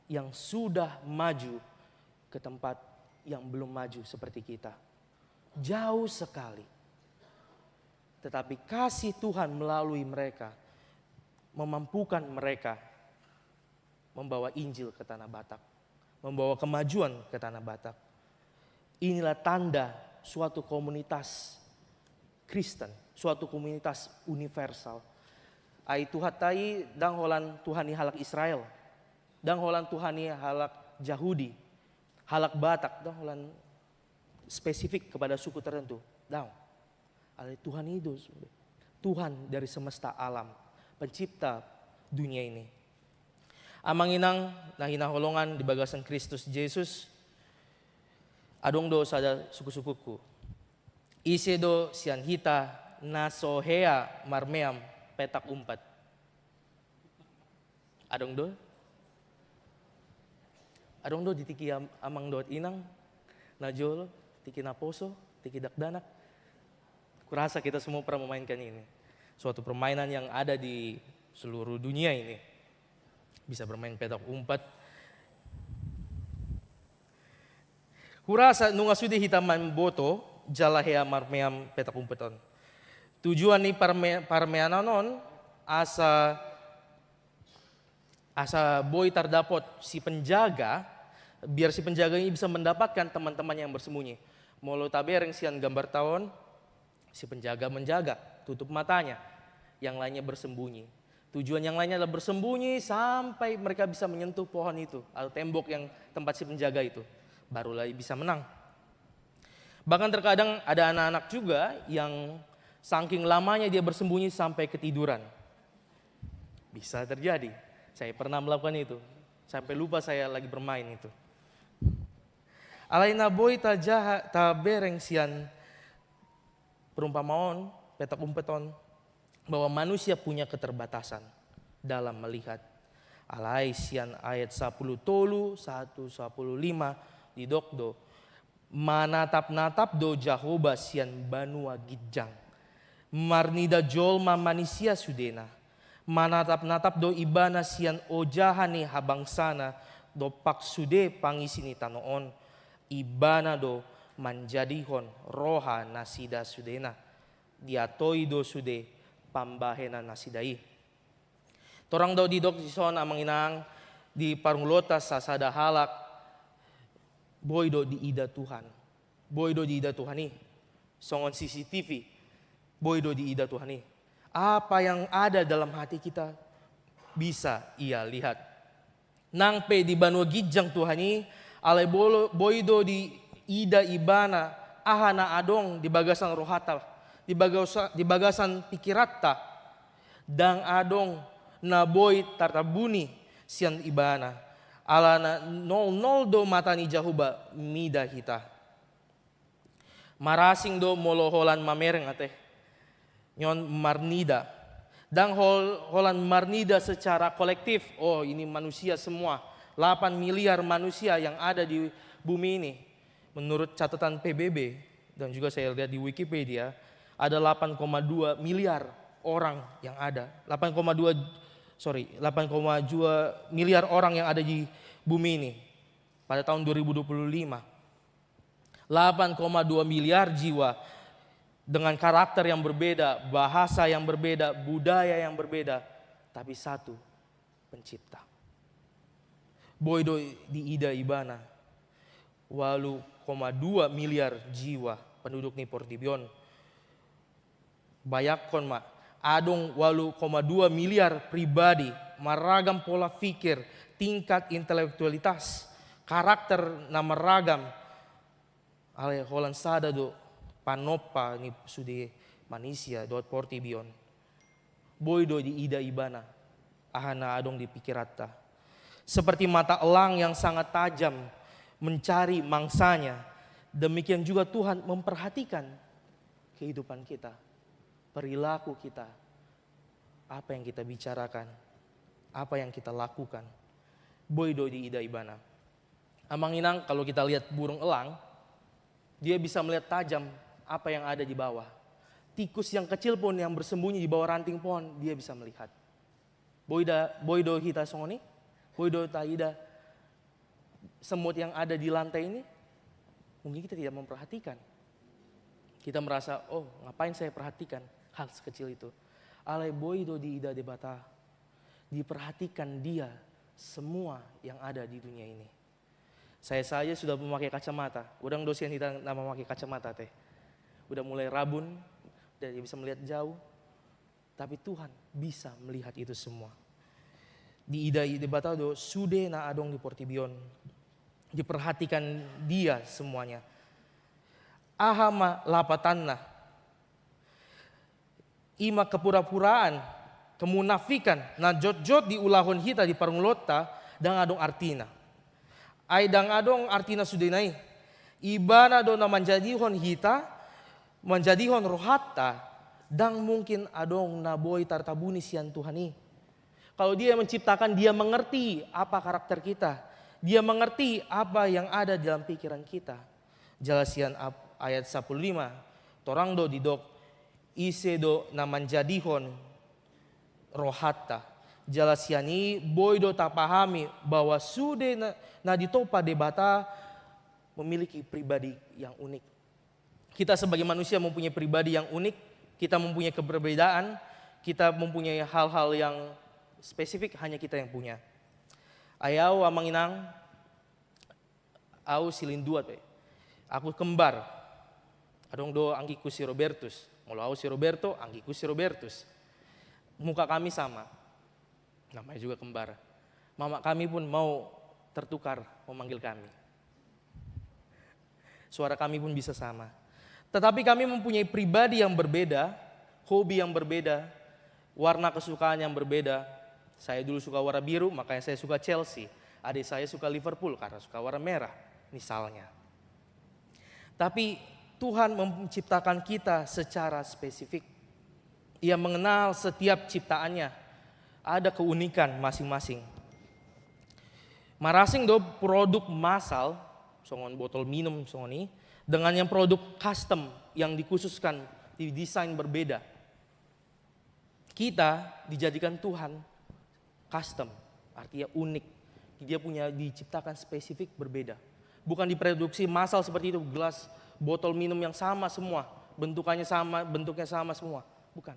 yang sudah maju ke tempat yang belum maju seperti kita. Jauh sekali. Tetapi kasih Tuhan melalui mereka memampukan mereka membawa Injil ke Tanah Batak, membawa kemajuan ke Tanah Batak. Inilah tanda suatu komunitas Kristen, suatu komunitas universal. Ai Tuhanta i ndang holan Tuhan ni halak Israel, ndang holan Tuhan ni halak Jahudi, halak Batak, ndang holan spesifik kepada suku tertentu. Ndang. Alai Tuhan i do, Tuhan dari semesta alam, pencipta dunia ini. Amang inang na hinaholongan di bagasan Kristus Jesus, adong do sada suku-sukuku. Ise do sian hita na so hea marmeam petak umpet? Adong do? Adong do di tingki am-, amang dohot inang na jolo, tingki naposo, tingki dakdanak? Kurasa kita semua pernah memainkan ini. Suatu permainan yang ada di seluruh dunia ini. Bisa bermain petak umpet. Hurasa nunga sude hita mamboto jala hea marmeam petak umpet on. Tujuan ni parme-, parmeanan on asa, asa boi tardapot si penjaga, biar si penjaga ini bisa mendapatkan teman-teman yang bersembunyi. Molo tabereng sian gambarta on, si penjaga menjaga, tutup matanya. Yang lainnya bersembunyi. Tujuan yang lainnya adalah bersembunyi sampai mereka bisa menyentuh pohon itu atau tembok yang tempat si penjaga itu. Barulah bisa menang. Bahkan terkadang ada anak-anak juga yang saking lamanya dia bersembunyi sampai ketiduran. Bisa terjadi. Saya pernah melakukan itu. Sampai lupa saya lagi bermain itu. Alai na boi tajaha, tabereng sian perumpamaan on, petak umpet on, bahwa manusia punya keterbatasan dalam melihat. Alai sian ayat sapuluh tolu sahat tu sapuluh lima didok do, manatap-natap do Jahowa sian banua ginjang. Marnida jolma manisia sudena. Manatap-natap do Ibana sian ojahan ni habangsana dompak sude pangisi ni tano on. Ibana do manjadihon roha nasida sudena. Diatoi do sude pambahenan nasida i. Torang do didok dison, amang inang, di parngoluonta sasada halak, boi do diida Tuhan. Boi do diida Tuhan i. Songon C C T V, boi do diida Tuhan i. Apa yang ada dalam hati kita bisa Ia lihat. Nang pe di banua ginjang Tuhan i, alai bolo-, boi do diida Ibana aha na adong di bagasan rohanta, di bagasa-, di bagasan pikiranta. Ndang adong na boi tartabuni sian Ibana. Alana nol-nol do mata ni Jahowa mida hita. Marasing do molo holan mamereng ate. Nion marnida. Ndang hol-, holan marnida secara kolektif. Oh, ini manusia semua. Delapan miliar manusia yang ada di bumi ini. Menurut catatan P B B, dan juga saya lihat di Wikipedia, ada delapan koma dua miliar orang yang ada. Delapan koma dua, sorry, delapan koma dua miliar orang yang ada di bumi ini pada tahun dua ribu dua puluh lima. Delapan koma dua miliar jiwa dengan karakter yang berbeda, bahasa yang berbeda, budaya yang berbeda, tapi satu Pencipta. Boi do diida Ibana. Walu koma dua miliar jiwa penduduk ni portibi on. Bayangkon ma, adong walu koma dua miliar pribadi, maragam pola pikir, tingkat intelektualitas, karakter na maragam, alai holan sada do panompa ni sude manisia dohot portibi on. Boi do diida ibana aha na adong di pikiranta. Seperti mata elang yang sangat tajam mencari mangsanya, demikian juga Tuhan memperhatikan kehidupan kita, perilaku kita, apa yang kita bicarakan, apa yang kita lakukan. Boi do diida ibana. Amang inang, kalau kita lihat burung elang, dia bisa melihat tajam apa yang ada di bawah. Tikus yang kecil pun yang bersembunyi di bawah ranting pohon, dia bisa melihat. Boi da, boi do hita songon i, boi do taida semut yang ada di lantai ini. Mungkin kita tidak memperhatikan. Kita merasa, "Oh, ngapain saya perhatikan hal sekecil itu?" Alai boi do diida Debata, diperhatikan Dia semua yang ada di dunia ini. Saya saja sudah memakai kacamata. Godang do sian hita na memakai kacamata, teh. Udah mulai rabun, tidak bisa melihat jauh. Tapi Tuhan bisa melihat itu semua. Diida Debata do sude na adong di portibi on. Diperhatikan Dia semuanya. Aha ma lapatanna? I ma kepura-puraan, kemunafikan na jotjot diulahon hita di parngoluonta, ndang adong artina. Ai ndang adong artina sudena i. Ibana do na manjadihon hita, manjadihon rohanta. Ndang mungkin adong na boi tartabuni sian Tuhan i. Kalau Dia yang menciptakan, Dia mengerti apa karakter kita. Dia mengerti apa yang ada dalam pikiran kita. Jala sian ap-, ayat sampulu lima, torang do didok, ise do na manjadihon rohanta. Jala sian i boi do tapahami bahwa sude na, na ditompa Debata memiliki pribadi yang unik. Kita sebagai manusia mempunyai pribadi yang unik, kita mempunyai keberbedaan, kita mempunyai hal-hal yang spesifik hanya kita yang punya. Ai au, amang inang, au silinduat pe. Aku kembar. Adong do anggingku si Robertus. Molo au si Roberto, anggingku si Robertus. Muka kami sama. Namanya juga kembar. Mama kami pun mau tertukar memanggil kami. Suara kami pun bisa sama. Tetapi kami mempunyai pribadi yang berbeda, hobi yang berbeda, warna kesukaan yang berbeda. Saya dulu suka warna biru, makanya saya suka Chelsea. Adik saya suka Liverpool karena suka warna merah, misalnya. Tapi Tuhan menciptakan kita secara spesifik. Ia mengenal setiap ciptaannya. Ada keunikan masing-masing. Marasing do produk massal, songon botol minum songon i, dengan yang produk custom yang dikhususkan, didesain berbeda. Kita dijadikan Tuhan custom, artinya unik. Dia punya, diciptakan spesifik, berbeda. Bukan diproduksi massal seperti itu, gelas, botol minum yang sama semua, bentukannya sama, bentuknya sama semua. Bukan.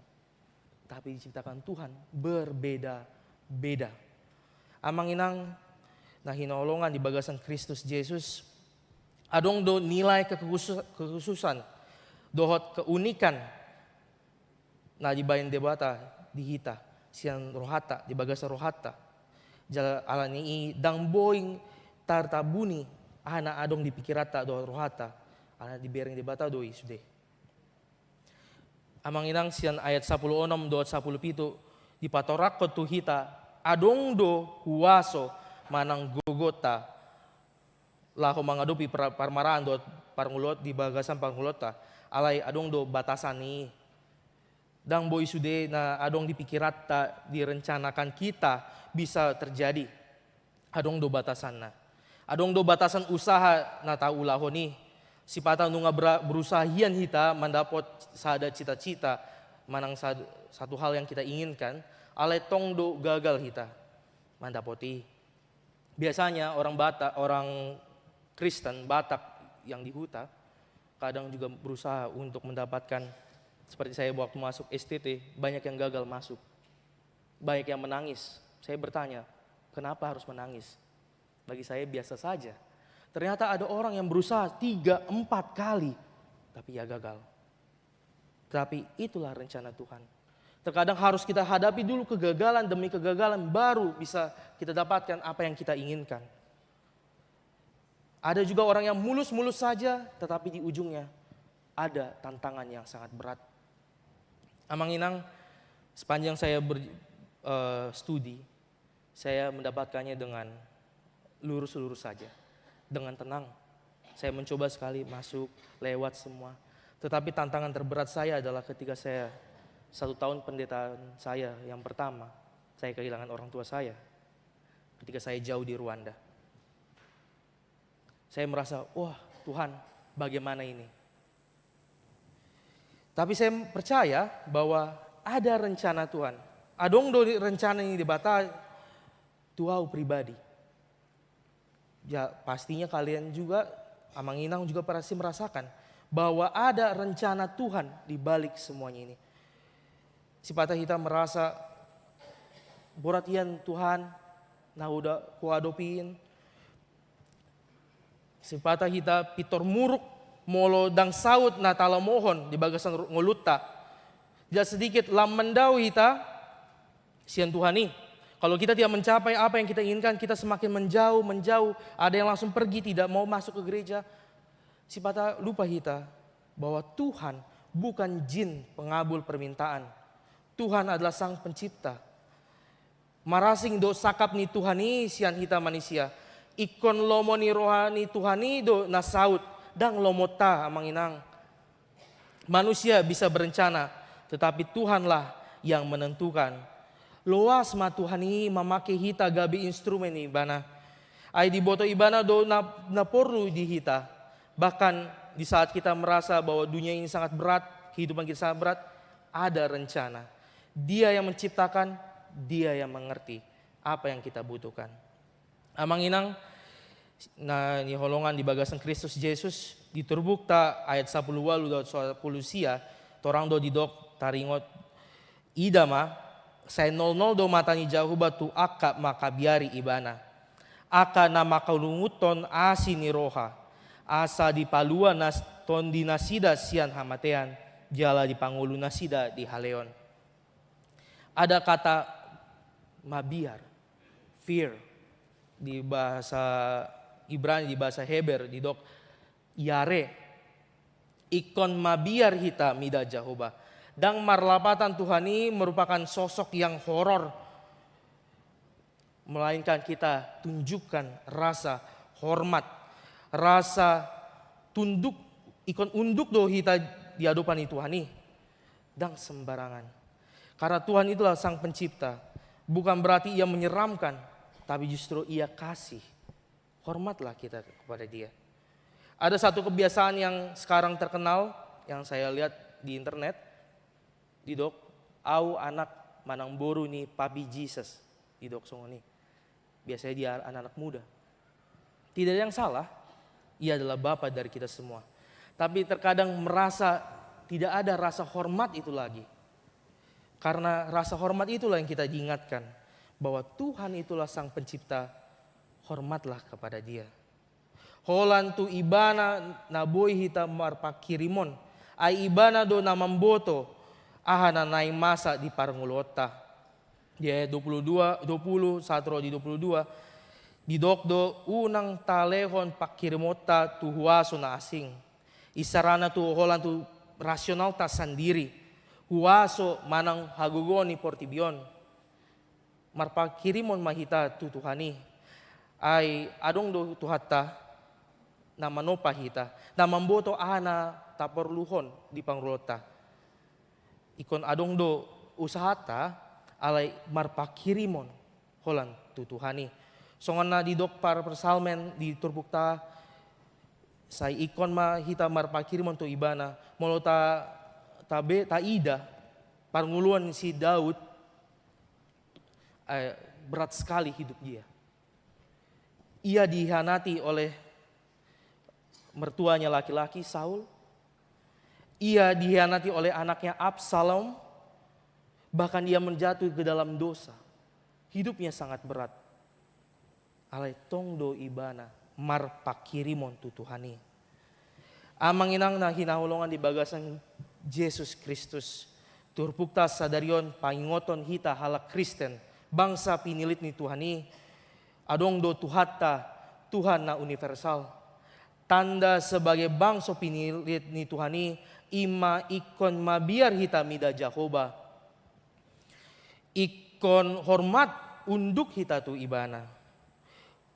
Tapi diciptakan Tuhan berbeda-beda. Amang inang na hinaholongan di bagasan Kristus Jesus, adong do nilai kekhusus-, kekhususan dohot keunikan na dibaen Debata di hita, sian rohanta, di bagasan rohanta. Jala alani i ndang boi tartabuni aha na adong di pikiranta dohot rohanta, alana dibereng Debata do i sude. Amang inang, sian ayat sampulu onom dohot sampulu pitu, dipatorangkon tu hita, adong do huaso manang gogonta laho mangadopi par-, parmaraan dohot parngoluon di bagasan parngoluonta, alai adong do batasan i. Ndang boi sude na adong di pikiranta, direncanakan kita bisa terjadi. Adong do batasanna. Adong do batasan usaha na taulahon i. Sipata nunga bera-, berusaha hian hita mandapot sada cita-cita, manang sad-, satu hal yang kita inginkan, alai tong do gagal hita mandapot i. Biasanya orang Bata-, orang Kristen Batak yang di huta kadang juga berusaha untuk mendapatkan, seperti saya waktu masuk S T T, banyak yang gagal masuk. Banyak yang menangis. Saya bertanya, "Kenapa harus menangis?" Bagi saya biasa saja. Ternyata ada orang yang berusaha tiga, empat kali, tapi ia gagal. Tapi itulah rencana Tuhan. Terkadang harus kita hadapi dulu kegagalan demi kegagalan, baru bisa kita dapatkan apa yang kita inginkan. Ada juga orang yang mulus-mulus saja, tetapi di ujungnya ada tantangan yang sangat berat. Amang Inang, sepanjang saya ber-, eh, studi, saya mendapatkannya dengan lurus-lurus saja, dengan tenang. Saya mencoba sekali masuk, lewat semua. Tetapi tantangan terberat saya adalah ketika saya, satu tahun penderitaan saya yang pertama, saya kehilangan orang tua saya. Ketika saya jauh di Rwanda. Saya merasa, "Wah, Tuhan, bagaimana ini?" Tapi saya percaya bahwa ada rencana Tuhan. Adong do rencana ni Debata tu au pribadi. Ya, pastinya kalian juga, Amang Inang juga pasti merasakan bahwa ada rencana Tuhan di balik semuanya ini. Sipata hita merasa, "Borat nian, Tuhan, na huda-, huadopi in." Sipata hita pintor muruk molo ndang saut na talamohon di bagasan ru-, ngolunta. Tidak sedikit lam mandao hita sian Tuhan i. Kalau kita tidak mencapai apa yang kita inginkan, kita semakin menjauh, menjauh. Ada yang langsung pergi, tidak mau masuk ke gereja. Sipata lupa hita bahwa Tuhan bukan jin pengabul permintaan. Tuhan adalah Sang Pencipta. Marasing do sangkap ni Tuhan i sian hita manisia. Ingkon lomo ni roha ni Tuhan i do na saut, ndang lomonta, Amang Inang. Manusia bisa berencana, tetapi Tuhanlah yang menentukan. Loas ma Tuhan i mamake hita gabe instrumen ni Ibana. Ai diboto Ibana do na, na porlu di hita. Bahkan di saat kita merasa bahwa dunia ini sangat berat, kehidupan kita sangat berat, ada rencana. Dia yang menciptakan, Dia yang mengerti apa yang kita butuhkan. Amang Inang, na hinaholongan di bagasan Kristus Jesus, di Turpukta ayat sapuluh ualu dohot sapuluh sia, torang do didok taringot, ida ma, sai nolnol do mata ni Jahowa tu angka mangkabiari Ibana. Angka na mangkalungunhon asi ni roha, asa dipalua nas-, tondi nasida sian hamatean, jala dipangolu nasida di haleon. Ada kata mabiar, fear, di bahasa Ibrani, di bahasa Heber, didok yare. Ingkon mabiar hita mida Jahowa. Ndang marlapatan Tuhan i merupakan sosok yang horor. Melainkan kita tunjukkan rasa hormat, rasa tunduk, ingkon unduk do hita di adopan ni Tuhan i. Ndang sembarangan. Karena Tuhan itulah Sang Pencipta. Bukan berarti Ia menyeramkan, tapi justru Ia kasih. Hormatlah kita kepada Dia. Ada satu kebiasaan yang sekarang terkenal, yang saya lihat di internet, didok, "Au anak manang boru ni Papi Jesus," didok songon i. Biasanya dia anak-anak muda. Tidak ada yang salah, Ia adalah Bapa dari kita semua. Tapi terkadang merasa tidak ada rasa hormat itu lagi. Karena rasa hormat itulah yang kita diingatkan, bahwa Tuhan itulah Sang Pencipta, hormatlah kepada Dia. Holan tu Ibana na boi hita marpanghirimon, ai Ibana do na mamboto aha na naeng masa di parngoluonta. Di ayat dua puluh dua, dua puluh, sahat ro di dua puluh dua, didok do, "Unang talehon panghirimonta tu huaso na asing." Isarana tu holan tu rasionalta sandiri, huaso manang hagogoon ni portibi on. Marpanghirimon ma hita tu Tuhan i. Ai adong do Tuhanta na manompa hita, na mamboto aha na taporluhon di parngoluonta. Ingkon adong do usahanta, alai marpanghirimon holan tu Tuhan i. Songon na didok parpsalmen di turpukta, sai ingkon ma hita marpanghirimon tu Ibana. Molo ta, tabe, taida parngoluon si Daud, eh, berat sekali hidup dia. Ia dihianati oleh mertuanya laki-laki, Saul. Ia dihianati oleh anaknya, Absalom. Bahkan ia menjatuh ke dalam dosa. Hidupnya sangat berat. Alai tong do ibana marpanghirimon tu Tuhan i. Amang inang na hinaholongan di bagasan Jesus Kristus, turpukta sadari on pangingoton hita halak Kristen, bangsa pinillit ni Tuhan i, adong do Tuhanta, Tuhan na universal. Tanda sebagai bangso pinillit ni Tuhan i, ima ingkon mabiar hita mida Jahowa. Ingkon hormat unduk hita tu Ibana.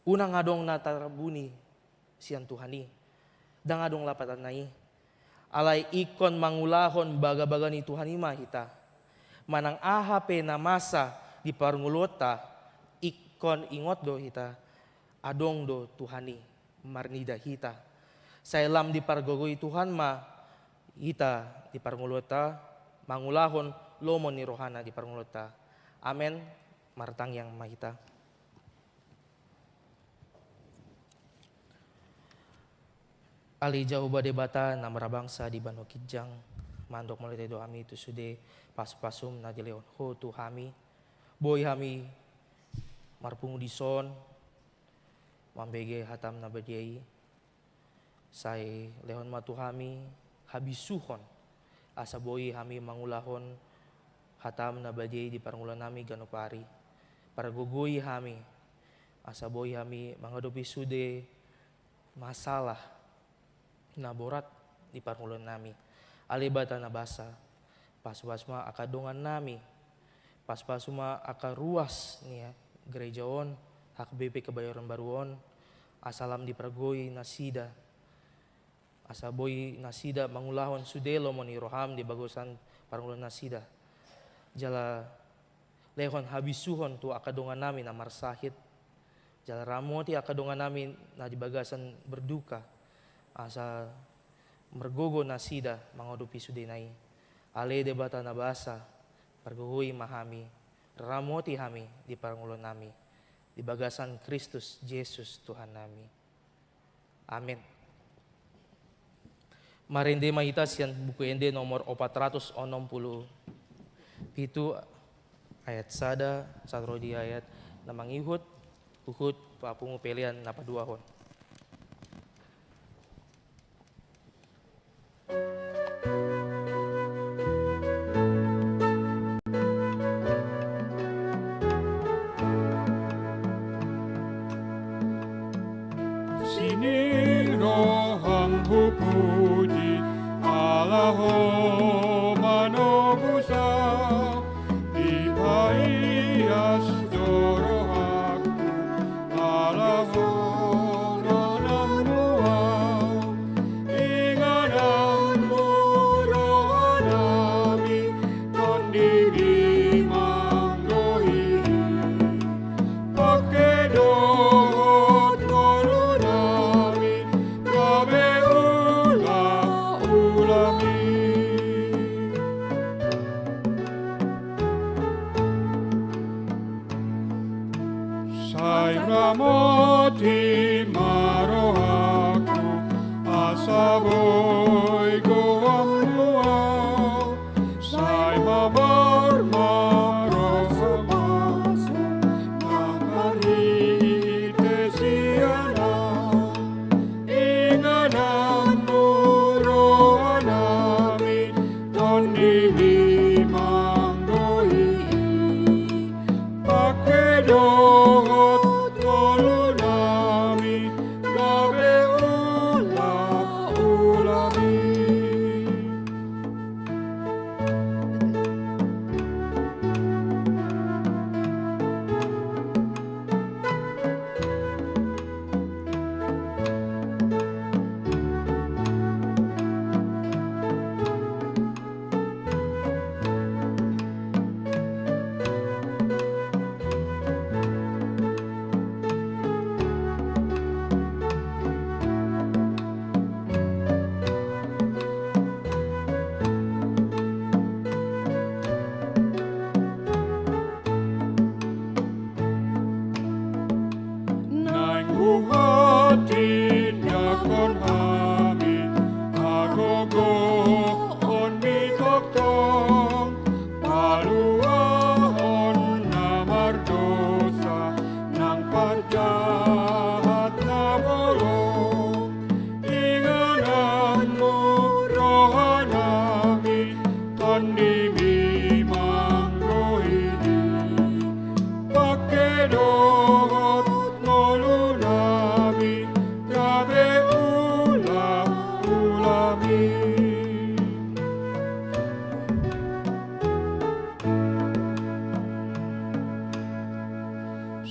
Unang adong na tarbuni sian Tuhan i. Ndang adong lapatanna i. Alai ingkon mangulahon bagabaga ni Tuhan i ma hita. Manang aha pe na masa di parngoluonta, ingkon ingot do hita, adong do Tuhan i marnida hita. Sai lam dipargogoi Tuhan ma hita di parngoluonta, mangulahon lomo ni rohana di parngoluonta. Amen. Martangiang ma hita. Ale Jahowa Debata na marhabangsa di banua ginjang, mandok mauliate do hami tu sude pasupasum na dilehon Ho tu hami. Boi hami marpungu dison, mambege hatam na badia i. Sai lehon ma tu hami habisuhon, asa boi hami mangulahon hatam na badia i di parngoluonnami ganup ari. Pargogoi hami, asa boi hami mangadopi sude masalah na borat di parngoluonnami. Ale Debata na basa, pasupasu ma angka dongannami, pasupasu ma angka ruas ni gereja on, H K B P Kebayoran Baru on, asa lam dipargogoi nasida, asa boi nasida mangulahon sude lomo ni roham di bagasan parngoluonnasida. Jala lehon habisuhon tu angka dongannami na marsahit. Jala ramoti angka dongannami na di bagasan berduka, asa margogo nasida mangadopi sudena i. Ale Debata na basa, pargogoi ma hami, ramoti hami di parngoluonnami, di bagasan Kristus Jesus Tuhannami. Amen. Marende ma hita sian Buku Ende nomor opat ratus onom pulu pitu, ayat sada sahat ro di ayat na mangihut, huhut papungu pelean na paduahon. Sining roham hupuji, ala Ho manobus ahu, dipaias do rohangku, ala Ho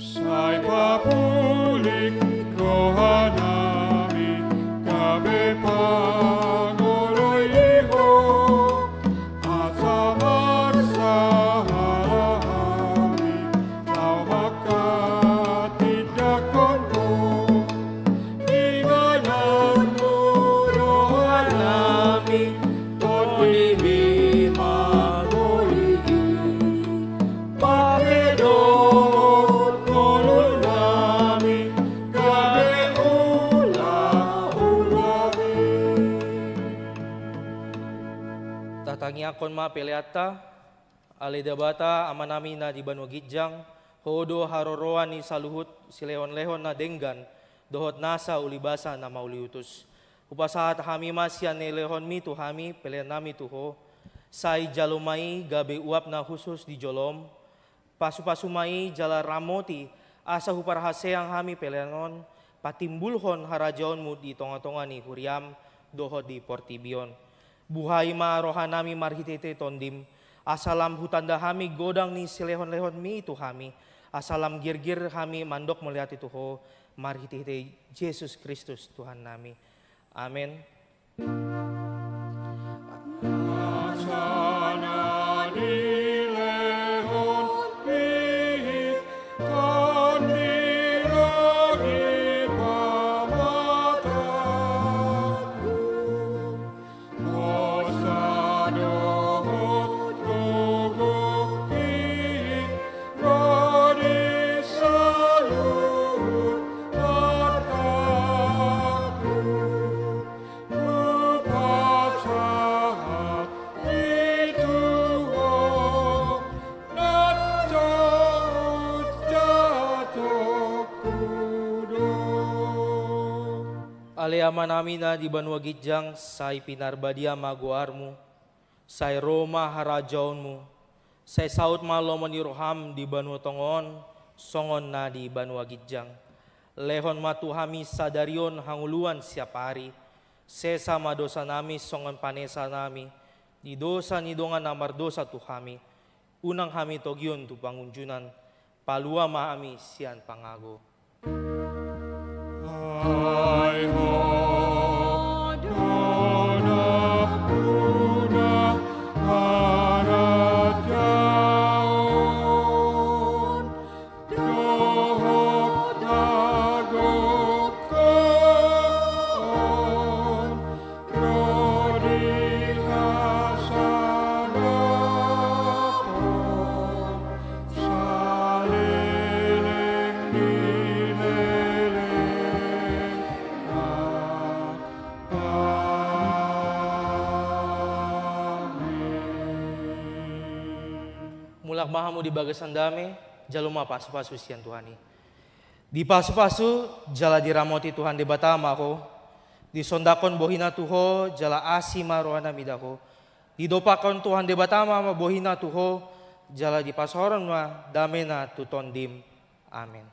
Sai papulik rohanami gabe pangoloi ho, asa marsahalami laho manghatindanghon ho. Inganan mu rohanami, tondimi ma boi i. Pake dohot ngolunami gabe ulaulami. Tatangiangkon ma peleanta. Ale Debata, Amanami na di banua ginjang, Ho do haroroan ni saluhut silehonlehon na denggan dohot nasa ulibasa na mauliutus. Hupasahat hami ma sian na nilehonmi tu hami peleannami tu Ho. Sai jalo ma i gabe uap na hushus di jolom. Pasupasu ma i jala ramoti, asa huparhaseang hami pelean on patimbulhon harajaonmu di tongatonga ni huriam dohot di portibi on. Buhai ma rohanami marhitehite Tondim, asa lam hutanda hami godang ni silehonlehonmi tu hami, asa lam girgir hami mandok mauliate tu Ho, marhitehite Jesus Kristus Tuhannami. Amen. Ale Amanami na di banua ginjang, sai pinarbadia ma goarmu, sai ro ma harajaonmu, sai saut ma lomo ni roham di banua tonga on, songon na di banua ginjang. Lehon ma tu hami sadari on hangoluan siap ari, sesa ma dosanami songon panesanami di dosa ni dongan na mardosa tu hami, unang hami togihon tu pangunjunan, palua ma hami sian pangago. Ai Ho do nampuna harajaon dohot hagogoon ro di hasangapon saleleng ni lelengna. Amen. Mulak ma hamu di bagasan dame, jalo ma pasupasu sian Tuhan i. Dipasupasu jala diramoti Tuhan Debata ma ho, disondangkon bohina tu ho, jala asi ma rohana mida ho. Didompakkon Tuhan Debata ma bohina tu ho, jala dipasahoron ma damena tu tondim. Amen.